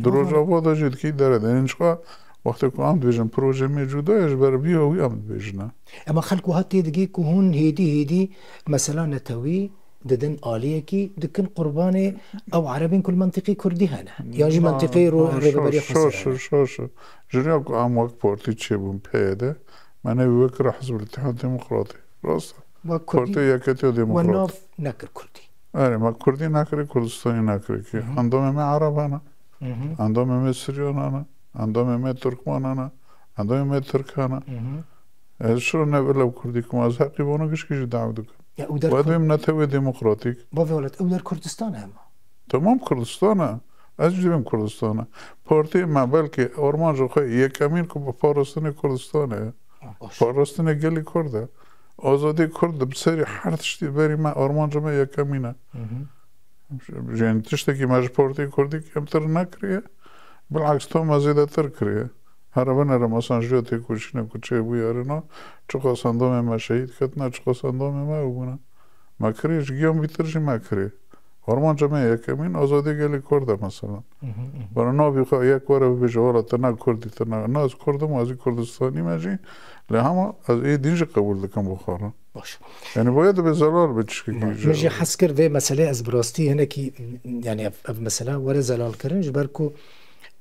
Di Rojava de jî dikî dere de. Hîn jixwe wextê ku em dibêjin projeyê me cuda ye, ji ber vî hewî em dibêjin e. Ema xelk wiha tê digê ku hûn hêdî hêdî mesela netewî didin aliyekî, dikin qurbanê ew erebên ku li mentiqê kurdî hene. Yan jî mentiqeyê ro-, rêveberê xweser hene. Şaş, şaş, şaş. Ji riya ku em wek partî çêbûn P Y D, me nevî wek re Hizb Îtîhad Demokratî. Rast e. Wek kurdî, Partiya Yeketiya Demokrat. We nav nekir kurdî. Erê, me kurdî nekirî, Kurdistanî nekirî ki. Hı hı. Endamê me Ereb hene. Hı hı. Endamê me Siryan hene. Endamê me Tirkman hene. Endamê me Tirk hene. Hı hı. Ez şiro ne vila kurdî kuma ez heqî vana gişkî jî daw dikim. Ya, û der Ve Kur-, dibêm netewê demokratîk. Bavê welat, ew der Kurdistan hema. Tamam Kurdistan e. Ez jî dibêm Kurdistan e. Partiyê me belkî armanca xwe yekemîn ku bi parastinê Kurdistan e. Ha, baş. Parastinê gelê Kurd e. Azadî Kurd di serî her tiştî berî me, armanca me yekemîn e. Hı hı. Ji, yani tiştekî me ji Partiyê Kurdî kêmtir nekiriye. Bilaks tam me zêdetir kiriye. Here binere mesan ji têkoşînê ku çêbûye rêna, çiqas endamê me şehîd ketine, çiqas endamê me ew bûne. Me kiriye, ji giyan bîtir jî me kiriye. Armanca me yekemîn azadî gelê Kurd e mesela. Hı hı, hı hı. Were navî xwe yek were bibêje, wala te ne Kurd î, te ne, na ez Kurd im, ez î Kurdistanî me jî. Lê hema ez ê din jî qebûl dikim bo xwe re. Baş. Yani boya dibe zelal be tiştekî. Min jî hez kir vê meselê ez bi rastî hinekî, yani ev, ev mesela were zelal kirin, ji ber ku,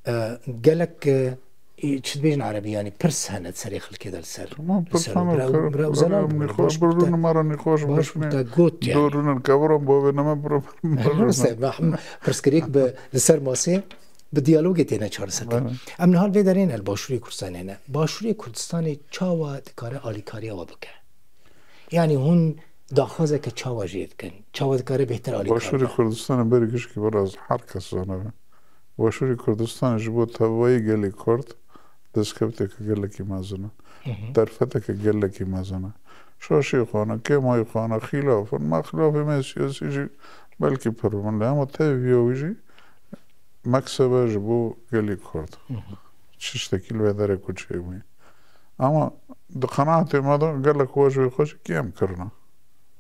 e, gelek, e, Ê, çi dibêjin erebî, yanî pirs hene di serê xelkê de li ser. Tamam, pirs hene, bira, bira, bira zelal bûne, baş bû te, nîxweş, baş bû te got, yani. Dorûnin, keviran bavê neme bira, bira. Pirsgirêk bi, li ser masê, bi diyalogê têne çareserkirin. Belê. Em niha li vê derê ne, li Başûrê Kurdistanê ne. Başûrê Kurdistanê çawa dikare alîkariya we bike? Yani hûn daxwazeke çawa jê dikin? Çawa dikare bêhtir alîkar be? Başûrê Kurdistanê berî gişkî biraz her kes zane be. Başûrê Kurdistanê ji bo tevayî gelê Kurd destkefteke gelekî mezin e. Hı hı. Derfeteke gelekî mezin e. Şaşê xwe ne, kêmayî xwe ne, xîlaf in. Ma xîlafê me siyasî jî belkî pir bin. Lê hema tevî wî jî meksebe ji bo gelê Kurd. Hı hı. Tiştekî li vê derê ku çêbûye. Ama di qenaetê me de gelek we ji wê xwe jî kêm kirine.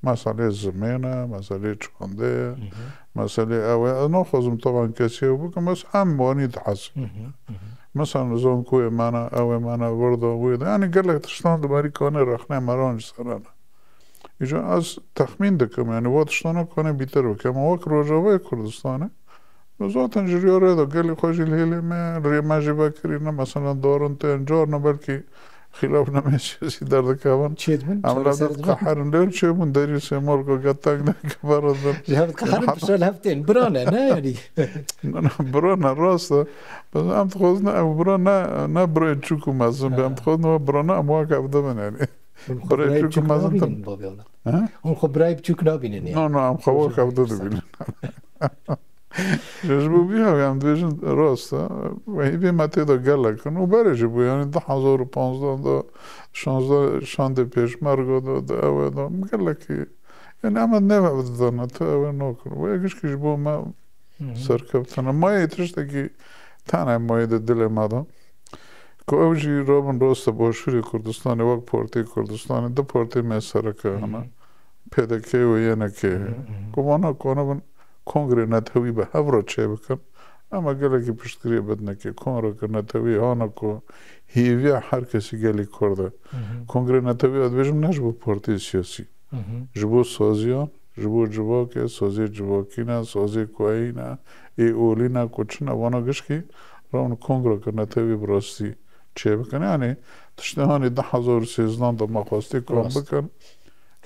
Meselê zimên e, meselê çandê ye, hı hı, meselê ew e. Ez naxwazim taban kesî ew bikim, bes em wanî dihesibin. Hı hı, hı hı. Mesela zankoyê me ne, ew ê me ne, vir de wê de. Yani gelek tiştan di berî kanê rexnê me re ji ser hene. Îca ez texmîn dikim, yani, va tiştana kanê bîtir bike. Ama wek Rojavayê Kurdistanê, zaten ji riya rê de gelê xwe jî li hêlê me, rê me jî vekirîne, mesela, darin tên, carna belkî xîlafnameyê siyasî derdikevin. Çêdibin, em li hev çareser dibin. Diqeherin, lê çêbûn derî Sêmalka, geteng ne, keverin din. Li hev diqeherin, piştre li hev tên. Bira ne, ne, yani. Ne, ne, bira ne, rast e. Bes em dixwazin ew bira ne, ne birayê çûk û mezin be. Em dixwazin ew bira ne, em wek ev dibin, yani. Hûn xwe birayê çûk û mezin nabînin, bavê wela. He? Hûn xwe birayê biçûk nabînin, yani. No, no, em xwe wek ev dibînin. Ji bo vî hewî em dibêjin rast e. Ve hîvê me tê de gelek in û berê jî bû, yani, du hezar û panzdeh de, şanzdeh şandê pêşmerga de, de ew e de, gelekî, yani, em ê nêve didane, tu ew ê nakir. Ve gişkî ji bo me Hı hı. Serkeftin e. Mayê tiştekî tane mayê de dilê me de. Ku ew jî rabin rast e Başûrê Kurdistanê wek Partiyê Kurdistanê, du partiyê me sereke hene. Hı hı. P D K û Y N K. Hı hı, hı hı. Ku vana ku anabin kongrê netewî bi hev re çêbikin. Em ê gelekî piştgiriyê bidinekê. Kongreke netewî hana ku hêviya her kesî gelî Kurd e. Hı hı. Kongrê netewî ez dibêjim ne ji bo partiyê siyasî. Hı hı. Ji bo saziyan, ji bo civakê, saziyê civakî ne, saziyê kuweyî ne, ê olî ne, ku çi ne, vana gişkî rawin kongreke netewî bi rastî çêbikin. Yani tiştê hanê du hezar û sêzdan de me xwestî ku em bikin. Rast.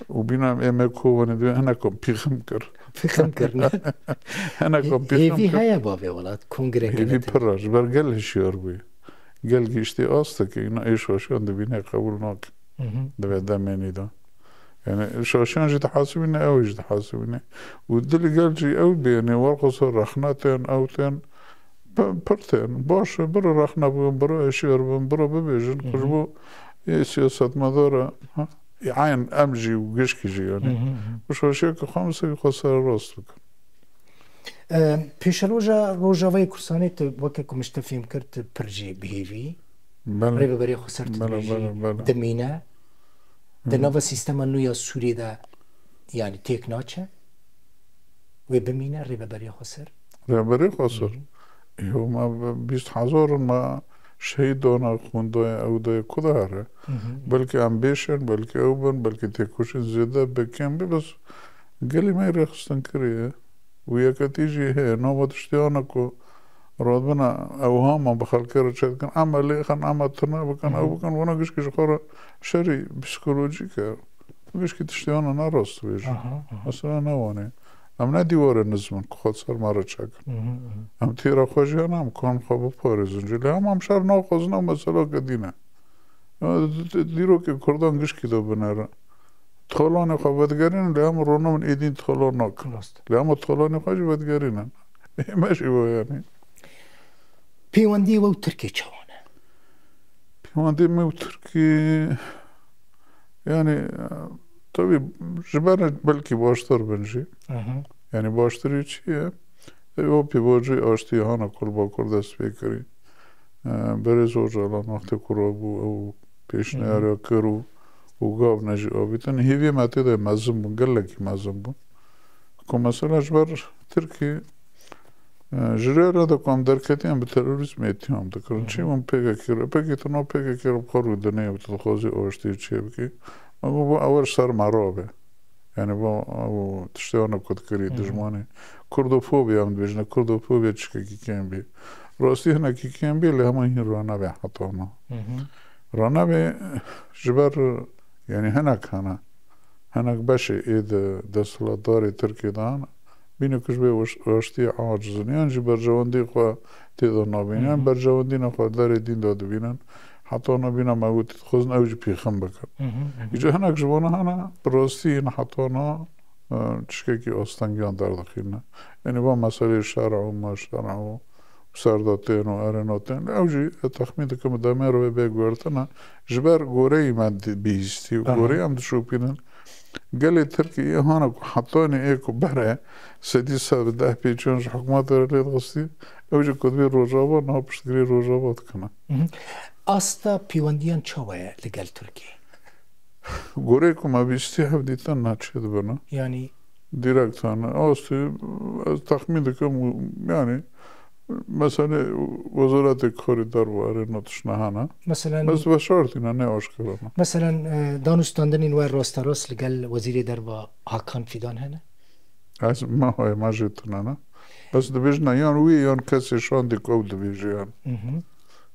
Û bîna em ê me kovanê divê hinek pîxim kir. Pîxim kir, ne? Hinek Hê-, pîxim hêvî kir. Heye bavê welat, kongreke Hêvî netin. Pir e, ji ber gel hişyar bûye. Gel giştî astekê, îna ê şaşiyan dibîne qebûl nake. Hı hı. Divê demê nî de. Yani şaşiyan jî dihasibîne, ew jî dihasibîne. Û dilê gel jî ew bê, yani werqosa rexne tên, ew tên, P-, pir tên. Baş e, bira rexne bikin, bira hişyar bin, bira bibêjin, Hı hı. Ku ji bo ê siyasetmedar e, ha? Ê eyn em jî û gişkî jî, yani. Hı hı, hı. Bi şaşiyeke xwe em sêrî xwe sererast bikin. E, pêşeroja Rojavayê Kurdistanê tu weke ku min ji te fêm kir, tu pir jî bi hêvî Belê. Rêveberê Xweser tu Belê, dibêjî belê, belê. Dimîne. Hı. Di nava sîstema nû ya Sûriyê de, yani têk naçe. Wê bimîne Rêveberê Xweser. Rêberê Xweser. Hı hı. Yo, me bîst hezar me şehîd dana, xwîn daye, ew daye, ku dihere? Hı hı. Belkî em bêşin, belkî ew bin, belkî têkoşîn zêde be, kêm be, bes gelê me rêxistin kiriye. Û yeketî jî heye, nava tiştiyana ku radibine ew hama bi xelkê re çêdikin, em lêxin, em tune bikin, ew Hı hı. bikin, wana gişkî ji xwe re şerî psîkolojîk e. Gişkî tiştiyana ne rast dibêjin. Aha, aha. Mesela ne wan e. Em ne dîwarê nizm in ku xwe ser me re çekin. Hı hı, hı hı. Em tîra xwe jî hene, em kan xwe biparêzin jî. Lê hema em şer naxwazin, ew meseleke dîn e. Dîrokê Kurdan gişkî de binêre. Talanê xwe vedigerînin, lê em ronabin êdîn talan nakin. Rast. Lê em talanê xwe jî vedigerînin. Ê me jî wa yani. Pêwendiyê we û Tirkê çawan e? Pêwendiyê me û Tirkî, yani, tabii, ji ber belkî baştir bin jî. Hı hı. Yani, baştirî çi ye? Ew pêvajoyê aştiyê hana ku li Bakur dest pê kirî. E, Berêz Ocalan wextê ku rabû, ew pêşniyariya Hı hı. kir û, û gav ne jî avîtin. Hêviyê me tê de mezin bûn, gelekî mezin bûn. Ku mesela ji ber Tirkî, e, ji rê re de ku em derketiyan bi terorîzmê îttiham dikirin. Hı hı. Çi bûn P K K re? P K K, tu nav P K K re bi xwe rûdinê, tu dixwazî aştiyê çê bikî. Me got, bo ew ji ser me rabe. Yani bo ew tiştê wana ku dikirî Hı hı. dijmanê. Kurdofobiya em dibêjine, kurdofobiya çikekî kêm bî. Rastî hinekî kêm bî, lê hema hîn ranabe heta me. Hı hı. Ranabe ji ber, yani hinek hene. Hinek beşê ê di desthilatdarê Tirkiyê de hene. Bîne ku ji vê weş-, weştiyê aciz in. Yan jî berjewendî xwe tê de nabînin. Hı Yan hı. berjewendî ne xwe derê dîn de dibînin. Heta ne bîne me got, dixwazin ew jî pîxin bikin. Hı hı, hı hı. Îca hinek ji vana hene, bi rastî ne heta ne, e, tiştekî astengiyan derdixîne. Yani va meseleyê şer'a û ma şer'a û serdatên û erênatên. Ew jî, e, texmîn dikim, bi demê re wê bê guhertine. Ji ber goreyî me di-, bihîstî û Aha. goreyî em dişopînin. Gelê Tirkiyê hana ku hetanî ê ku bere sedî ser deh pêçiyan ji hikûmetê re lê dixistî, ew jî ku divê Rojava niha piştgirî Rojava dikine. Hı hı. Asta pêwendiyan çawa ye li gel Tirkiyê? Goreyê ku me bîstî hevdîtin ne çêdibine. Yanî Direkt hene. Astê, ez texmîn dikim, yani, meselê Wezaretê Karê Derve erê ne tiştine hene. Meselen Bes veşartîne, ne aşkera ne. Meselen, e, danûstandinên we rasterast li gel Wezîrê Derve Hakan Fidan hene? Ez me hayê me jê tune ne. Bes dibêjine yan wî yan kesê şandî ku ew dibêje yan. Hı hı.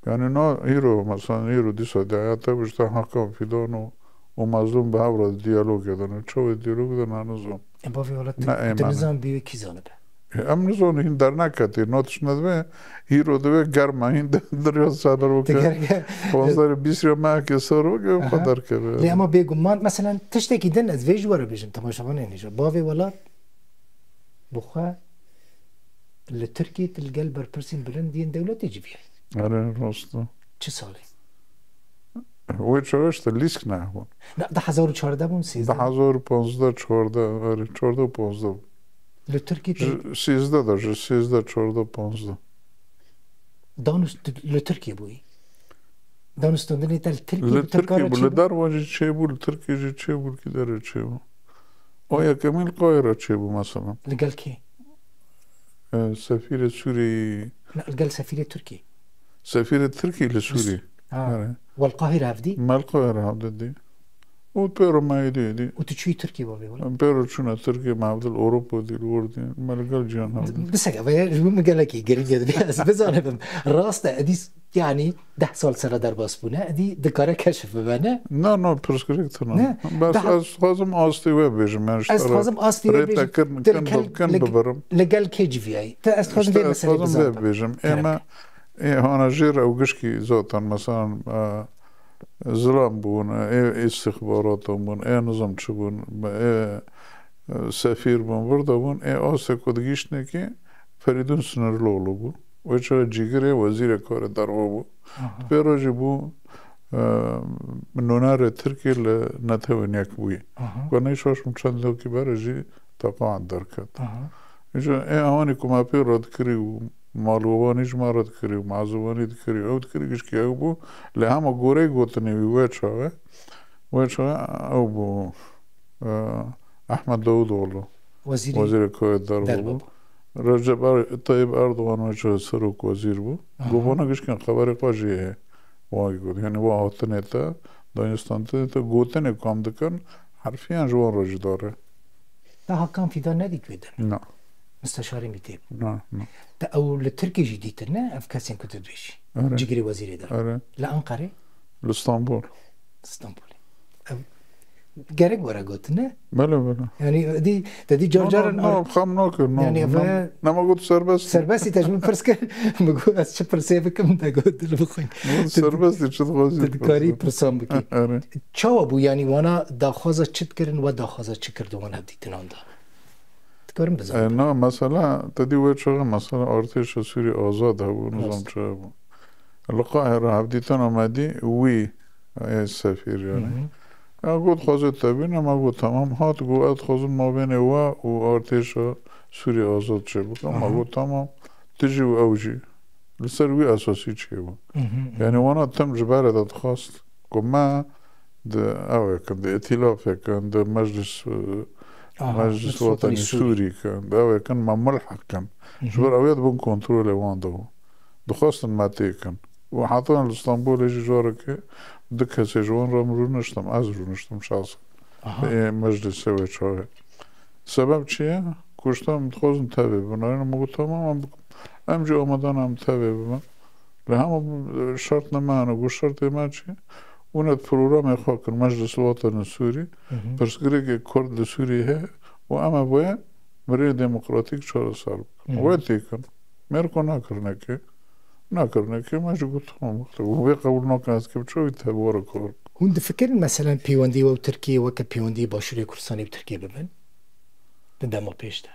Yani na hîro, mesela hîro dîsa di heyata bişte Hakan Fidan û, û Mazlûm bi hev re diyalogê de ne. Çawa diyalog de ne nizam. E, bavê welat Ne tu, ê tu me ne. nizam bî wê kî zanibe? E, em nizanin hîn derneketê. Na tişt nedibê, hîro divê germa hîn de, dirya ser Te bike. gerge- Panzdeh bîst ya me eke ser bike, Aha. xwe derkeve. Lê ama bêguman, meselen tiştekî din ez vê ji we re bêjim, temaşevanên hêja. Bavê welat bi xwe li Tirkiyê tu li gel berpirsên bilind yên dewletê civiyayî. Erê, rast e. Çi salê? Wê çawa işte lîsk nehbûn. Na, du hezar û çardeh bûn, sêzdeh? Du hezar û panzdeh, çardeh, erê, çardeh û panzdeh bûn. Li Tirkiyê Ji te- sêzdeh de, ji sêzdeh, çardeh, panzdeh. Danûst-, li Tirkiyê bûyî. Danûstandinê te li Tirkiyê Li bi Tirka Tirkiyê re bû, çêbû? Li derva jî çêbû, li Tirkiyê jî çêbû, li kî derê çêbû. O yekemîn li Qahira çêbû mesela. Li gel kê? E, sefîrê Sûriyeyê. Ne, li gel sefîrê Tirkiyê. Sefîrê Tirkiyê li Li Sû-, Sûriyê. Ha. Erê. Wel Qahira hevdî? Me li Qahira hevdî dî. Û pêro me êdî êdî. Û tu çûyî Tirkiyê bavê wala? Em pêro çûne Tirkiyê, me hevdil Ewropa dî, li wir dî, me li gel cîhan hevdil. Biseke, veye ji min gelekî girîng e, dibê ez bizanim. Rast e, edî, yanî deh sal sere derbas bûne, edî dikare keşif bibe, ne? Na, na, pirsgirêk tune. Ne? Bes Daha ez dixwazim astê we bêjim, yani, ji Ez te re dixwazim astê we rê te bêjim. Kin, Tu li kin kel-, bi-, kin kel-, bibirim. Li gel kê civiyayî? Te ez dixwazim Îşte vê ez meselê dixwazim vê bizanim. Bêjim. Ê Tamam. me, ê hana jê re ew gişkî zaten, meselan, e, zilam bûn, ê îstixbarata bûn, ê nizam çi bûn, ê, e, sefîr bûn, vir de bûn, ê astê ku digihîştinekî Ferîdûn Sinirlioğlu bû. Wê çaxê cîgirê wezîrê karê derve bû. Aha. Pê re jî bû, e, nûnerê Tirkiyê li Netewên Yekbûyî. Aha. Ku neyşaş min çend lokî bere jî teqan derket. Aha. Îja ê ewanî ku me pê re dikirî û mal û wanî ji me re dikirî û me ziwanî dikirî, ew dikirî gişkî ew bû. Lê hema goreyê gotinê wî wê çaxê, wê çaxê ew bû, e, Ehmed Davutoğlu. Wezîrê Wezîrê Koyê Derve Derve bû. bû. Recep Er-, Tayyip Erdoğan wê çaxê serok wezîr bû. Aha. Got, vana gişkên xeberê xwe jê heye. Wagî got. Yani wa hatinê te, danûstantinê te, gotinê ku em dikin, herfiyan ji wan re jî dare. Te Hakan Fidan nedît wê demê? Na. Misteşarê mîtê bû. Na, na. Te ew li Tirkiyê jî dîtin, ne? Ev kesên ku tu dibêjî. Erê. Cigirê wezîrê de. Erê. Li Anqerê? Li Stenbol. Stenbolê. Ev gerek were gotin, ne? Bele, bele. Yani, edî, te dî car No, no, caran no, ar-, xam nakir, no, yani, no, ev nema got serbest. Serbestî te ji min pirs kir, min got, ez çi pirsê bikim, te got, dil bixwîn. No, Tu, serbestî, çi dixwazî tu dikarî pirsan bikî. Erê. Çawa bû, yani, wana daxwaza çi dikirin, we daxwaza çi kir di wan hevdîtinan de? Dikarim bizanim. E, na, mesela, te dî wê çaxê, mesela, artêşa Sûrî Azad hebû, nizam Rast. çi hebû. Li Qahira hevdîtina me dî wî, ê sefîr, yani. Hı hı. Ya got, dixwaze te bîne, me got, tamam, hat, got, ez dixwazim mabênê we û artêşa Sûrî Azad çêbikim. Me Aha. got, tamam, tu jî û ew jî. Li ser wî esasî çêbû. Hı hı, hı hı. Yani, wana tim ji berê de dixwast ku me di ew ê kin, di îtîlafê kin, di meclis, e, Aha, Meclis Meclis Wetanî Wetanî Sûrî. Sûrî kin, di ew ê kin me mulheq kin. Hı hı. Ji ber ew yê dibin kontrolê wan de bû. Dixwestin me têkin. Û heta li Stenbolê jî carekê du kesê ji wan re min rûniştim, ez rûniştim şahsen. Aha. Ê meclisê wê çaxê. Sebeb çi ye? Kuşta em dixwazin tevê bibin. Aynen, min got, tamam, em bikim. Em jî amade ne em tevê bibin. Lê hema şert ne me hene. Got, şertê me çi? Hûn et programê xwe kin, Meclis Wetanê Sûrî. Hı hı. Pirsgirêkê Kurd li Sûriyê heye û em ê vê mirê demokratîk çareser bikin. Hı hı. Wê têkin. Mêr ku nakirinekê, nakirinekê me jî got, tamam, wextê û wê qebûl nakin, ez kê biço wî tevara kar. Hûn difikirin, meselen, pêwendî we û Tirkiyê weke pêwendî Başûrê Kurdistanê û Tirkiyê bibin? Di dema pêş de.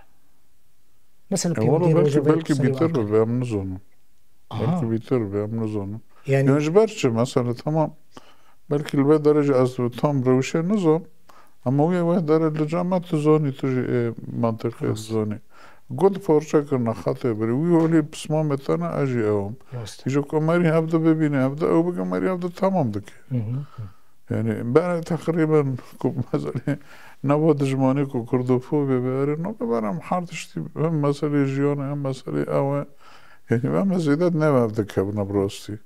Mesela, E, pêwendî wala belkî, Rojavayê belkî Kurdistanê û bîtir Ankarê. bibe, em nizanin. Aha. Belkî bîtir bibe, em nizanin. Yani Yani ji ber çi? Mesela, tamam, belkî li vê derê jî ez tam rewşê nizam, ama wê, wê derê li cem me tu zanî, tu jî ê mantiqê Rast. zanî. Got parçe kirine xetê birî. Wî holî pismamê te ne, ez jî ew im. Rast. Îja ku merî hevde bibîne, hevde ew bike, merî hevde tamam dike. Hı hı. Yani, ben teqrîben ku meselê nava dijmanî ku kurdofobê be, erê, no, be, ben em her tiştî, hem meselê jiyanê, hem meselê ew e. Yani, em zêde ne ev dikevine bi rastî.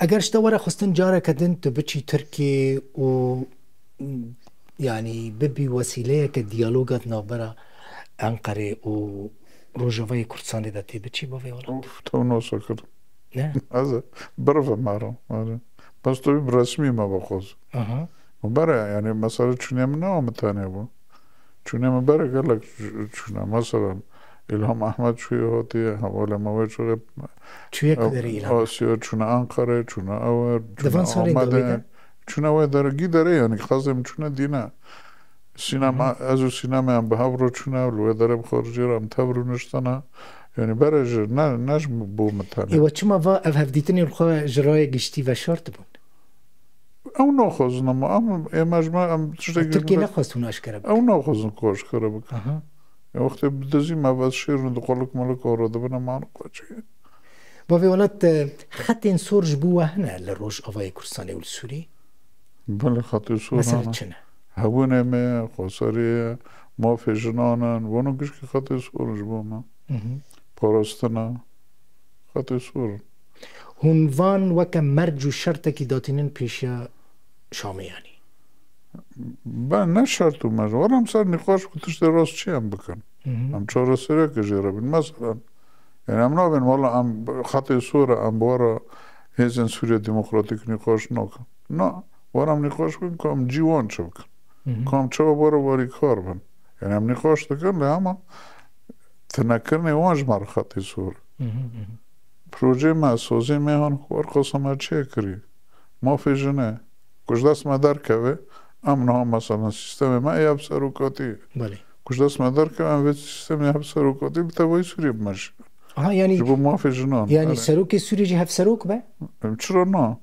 Eger ji te were xwestin careke din tu biçî Tirkiyê û, yani, bibî wesîleyeke diyaloga di navbera Enqerê û Rojavayê Kurdistanê de tê biçî, bavê welat? Of, tew nasa kir. Ne? Ez ê birivim mero, erê. Bes tu bi resmî me bixwaz. Aha. Û bere, yani, mesela çûnê min ne min tenê bû. Çûnê min bere gelek ç-, çûne. Mesela, İlham Ahmet çûye hatiye, hevalê me wê çaxê Çûye ku derê İlham? Asya, çûne Ankara, çûne ew, Di çûne van salên Amedê. dawî de? Çûne wê derê, gî derê, yani, xazê min çûne dîne. Sînema, Hı hı. ez û sînemayên bi hev re çûne, li wê derê bi xaricê re em tev rûniştine. Yani bere ji ne, ne ji bo min tenê. Ê we çima va ev hevdîtinên xwe ji rayê giştî veşartibûn? Ew naxwazin, ama em, ê me ji me, em tiştekî Tirkiye nexwest hûn aşkere bikin. Ew naxwazin ku aşkere bikin. Aha. Ya wextê bi dizî me ve şêr û di qolik milik re dibin, em an xwe çi. Bavê welat, e, xetên sor ji bo we hene li Rojavayê Kurdistanê û li Sûriyê? Belê, xetê sor Mesela hene. çi ne? Hebûnê me, xweseriyê, mafê jinan in, vano gişkî xetê sor in ji bo me. Hı hı. Parastina, xetê sor in. Hûn van weke merc û şertekî datînin pêşiya Şamê, yanî? Ben ne şert û mecbur. Em ser nîqaş ku tiştê rast çi em bikin. Hı hı. Em çareseriyeke jê re bin. Mesela, yani em nabên, wala em xetê sor e, em bi wara hêzên Sûriye Demokratîk nîqaş nakin. Na, wara em nîqaş bikin ku em cî wan çi bikin. Hı hı. Ku em çawa bi wara warî kar bin. Yani em nîqaş dikin lê hema tinekirinê wan ji me re xetê sor e. Hı hı, hı hı. Projeyê me, saziyê mêhan xwe qasama çê kirî. Mafê jinê. Ku ji dest me derkeve, em niha mesela sîstemê me ê hevserokatî. Belê. Ku ji dest me derkeve, em vê sîstemê hevserokatî bi tevayî Sûriyê bimeşînin. Aha, yani, Ji bo mafê jinan. Yani, Erê. Serokê Sûriyê jî hevserok be? Çira na?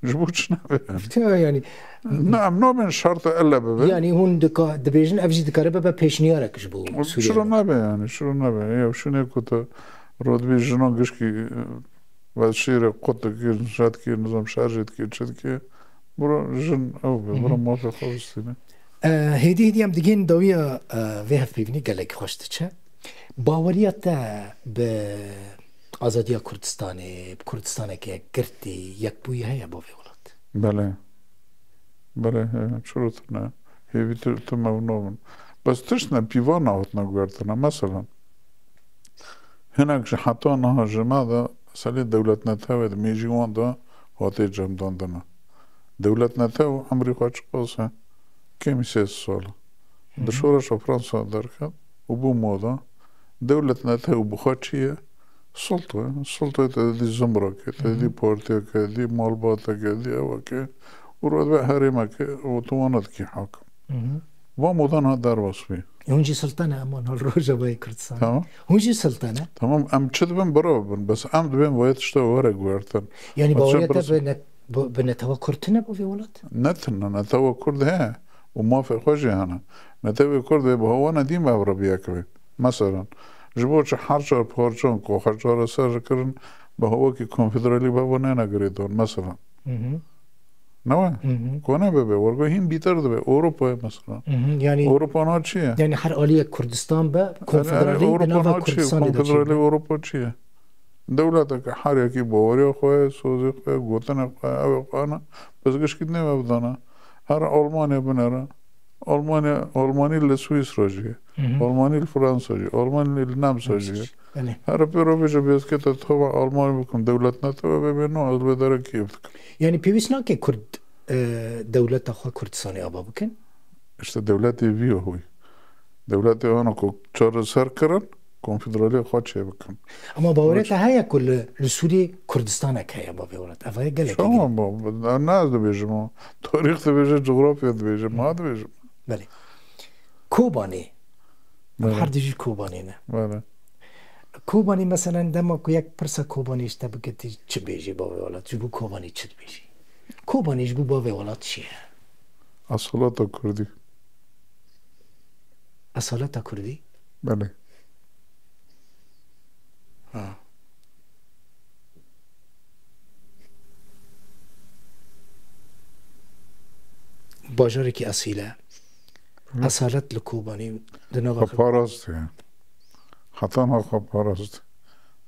Ji bo çi nebe? Ya yani. Na, em nabên şerta ele bibe. Yani hûn dika-, dibêjin ev jî dikare bibe pêşniyarek ji bo Sûriye. Çira nebe yani, çira nebe. Ya şûnê ku te rotbî jinan gişkî, e, ve şêrê qut dikir, nişe dikir, nizam şerjê dikir, çi dikir. Bura jin ew be, Hı hı. bura mafê xwe bistîne. E, hêdî hêdî em digihên dawiya, e, vê hevpeyvînê gelek xweş diçe. Baweriya te bi azadiya Kurdistanê, bi Kurdistaneke yekgirtî, yekbûyî heye bo vê welat? Belê. Belê, he, çiro tune. Hêvî tu, tu mewno bin. Bes tişt ne, pîvan nehotine guhertine. Mesela, hinek ji heta niha ji me de meselê dewletnetewê di mêjî wan de hatê cemdandine. Dewletnetew emrî xwe çiqas e? Kêmî sê sed sal e. Hı hı. Di şoreşa Fransa derket û bû moda. Dewletnetew bi xwe çi ye? Sulto ye. Sultoyê te didî zumrekê, te Hı hı. didî partiyeke, didî malbateke, didî eweke û radibe herêmeke û tu wana dikî hakim. Hı hı. Va modan ha derbas bî. E, hûn jî sultan e, eman hal Rojavayê Kurdistanê. Tamam. Hûn jî sultan e. Tamam, em çi dibin bira bin, bes em dibên vayê tişta were guhertin. Yani Bes baweriya te biraz bi net-, bi, bi netewa Kurd tune bo vê welat? Ne tune, netewa Kurd heye û mafê xwe jî hene. Netewê Kurd ê bi hewana dîn ve bi re bi yek be. Mesela, ji bo çi her çar parçan ku xwe çareser kirin, bi hewekî konfederalî bi hewa nêne girêdan, mesela. Hı hı. Ne we? Hı hı. Ku nebe be, wergo hîn bîter dibe. Ewropa ye, mesela. Hı hı, yani, Ewropa na çi ye? Yani her aliyek Kurdistan be, Yani, konfederalî di Ewropa nava na çi ye? Kurdistanê de çi Konfederalî be? Ewropa çi ye? Dewleteke her yekî baweriya xwe ye, sozê xwe ye, gotinê xwe ye, ew ê xwe ne. Bes gişkî nêve bidana. Her Almanya binêre. Almanya, Almanî li Swîsra jî ye. Hı hı. Almanî li Fransa jî ye. Almanî li Nemsa jî ye. Belê. Her pê re bêje bêskete tava Almanî bikim, dewlet netewe bê, bê no, ez li vê dere kêf dikim. Yani pêwîst nake Kurd, e, dewleta xwe Kurdistanê ava bikin? İşte dewletê vî ye hûy. Dewletê wana ku çareser kirin, konfederaliyê xwe çêbikin. Ama bawerê Baş- te heye ku li, li Sûriyê Kurdistanek heye, bavê welat? Ev heye gelekî Tamam, girîng. bu, bu, ne ez dibêjim o. Tarîx dibêje, cografya dibêje, ma dibêjim. Belê. Kobanê. Em Belê. her dijî Kobanê ne. Belê. Kobanê, meselen, dema ku yek pirsa Kobanê ji te bike, tu çi bêjî, bavê welat? Ji bo Kobanê çi dibêjî? Kobanê ji bo bavê welat çi ye? Esaleta Kurdî. Esaleta Kurdî? Belê. Ha. Bajarekî esîl e. Hı. Esalet li Kobanî di nava Xwe xwe- parast e. Heta niha xwe parast.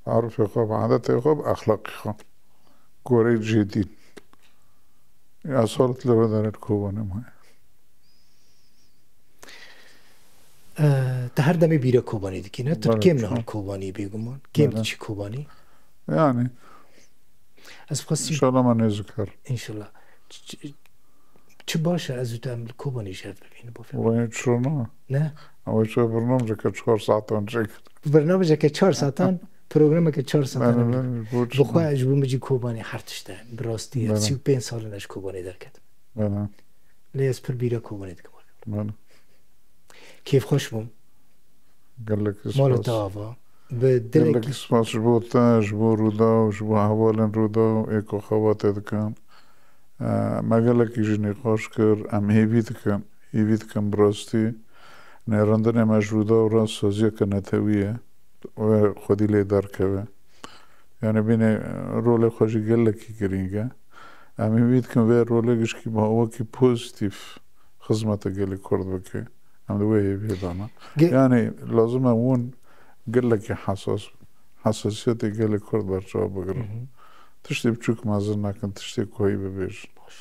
Bi erfê xwe, bi adetê xwe, bi exlaqê xwe. Goreyê cihê dîn. Esalet li vê derê li Kobanê maye. Ee, te her demê bîra Kobanî dikî, ne? Tu Belê, kêm niha çok. Kobanî bêguman. Kêm Belê. diçî Kobanî. Yani, Ez xwestî inşallah me nêzikar. İnşallah. Ç-, ç-, çi baş e, ez û tu em li Kobanî jî hev bibînin, bo fêr. Wayê çiro na. Ne? Ama çi bernameceke çar saetan çek. Bernameceke çar saetan, programeke çar saetan. Belê, belê, bo çi Bi xwe na? ji bo min jî Kobanî her tişt e. Bi rastî, Belê. sî û pênc sal in ez ji Kobanê derketim. Belê. Lê ez pir bîra Kobanê dikim. Belê. Kêfxweş bûm. Gelek Mala spas. te ava. Bi Gelek dilekî spas ji bo te, ji bo Rûdaw, ji bo hevalên Rûdaw ê ku xebatê dikin. E, me gelekî jî nîqaş kir, em hêvî dikin, hêvî dikin bi rastî. Nêrandinê me ji Rûdaw re saziyeke netewî ye. Wê xwedî lê derkeve. Yani bînê rolê xwe jî gelekî girîng e. Em hêvî dikin vê rolê gişkî bi wekî pozîtîf xizmeta gelê Kurd bike. Em di wê hêviyê de ne. Ge- Yani lazim e hûn gelekî hesas, hesasiyetê gelê Kurd berçav bigirin. Hı hı. Tiştê biçûk mezin nekin, tiştê koyî bibêjin. Baş.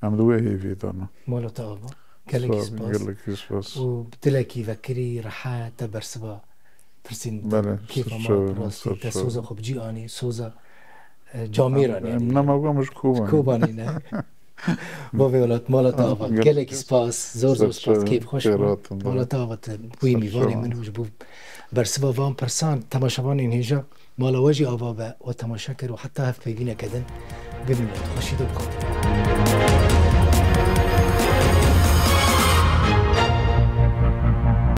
Em di wê hêviyê de ne. Mala te ava. Gelekî spas. Gelekî spas. Û dilekî vekirî, rehet, te bersiva pirsên kêfa me rastî, te soza xwe bi cî anî, soza e, camêran. Em nema gom ji Kobanê. Kobanê ne. Bavê welat, mala te ava. Gelekî spas, zor zor spas, kêf xweş bû. Mala te ava te bûyî mîvanê min û ji bo bersiva van pirsan temaşevanên hêja mala we jî ava be û temaşe kir û heta hevpeyvîneke din bimînin. Xweşî de bixatin.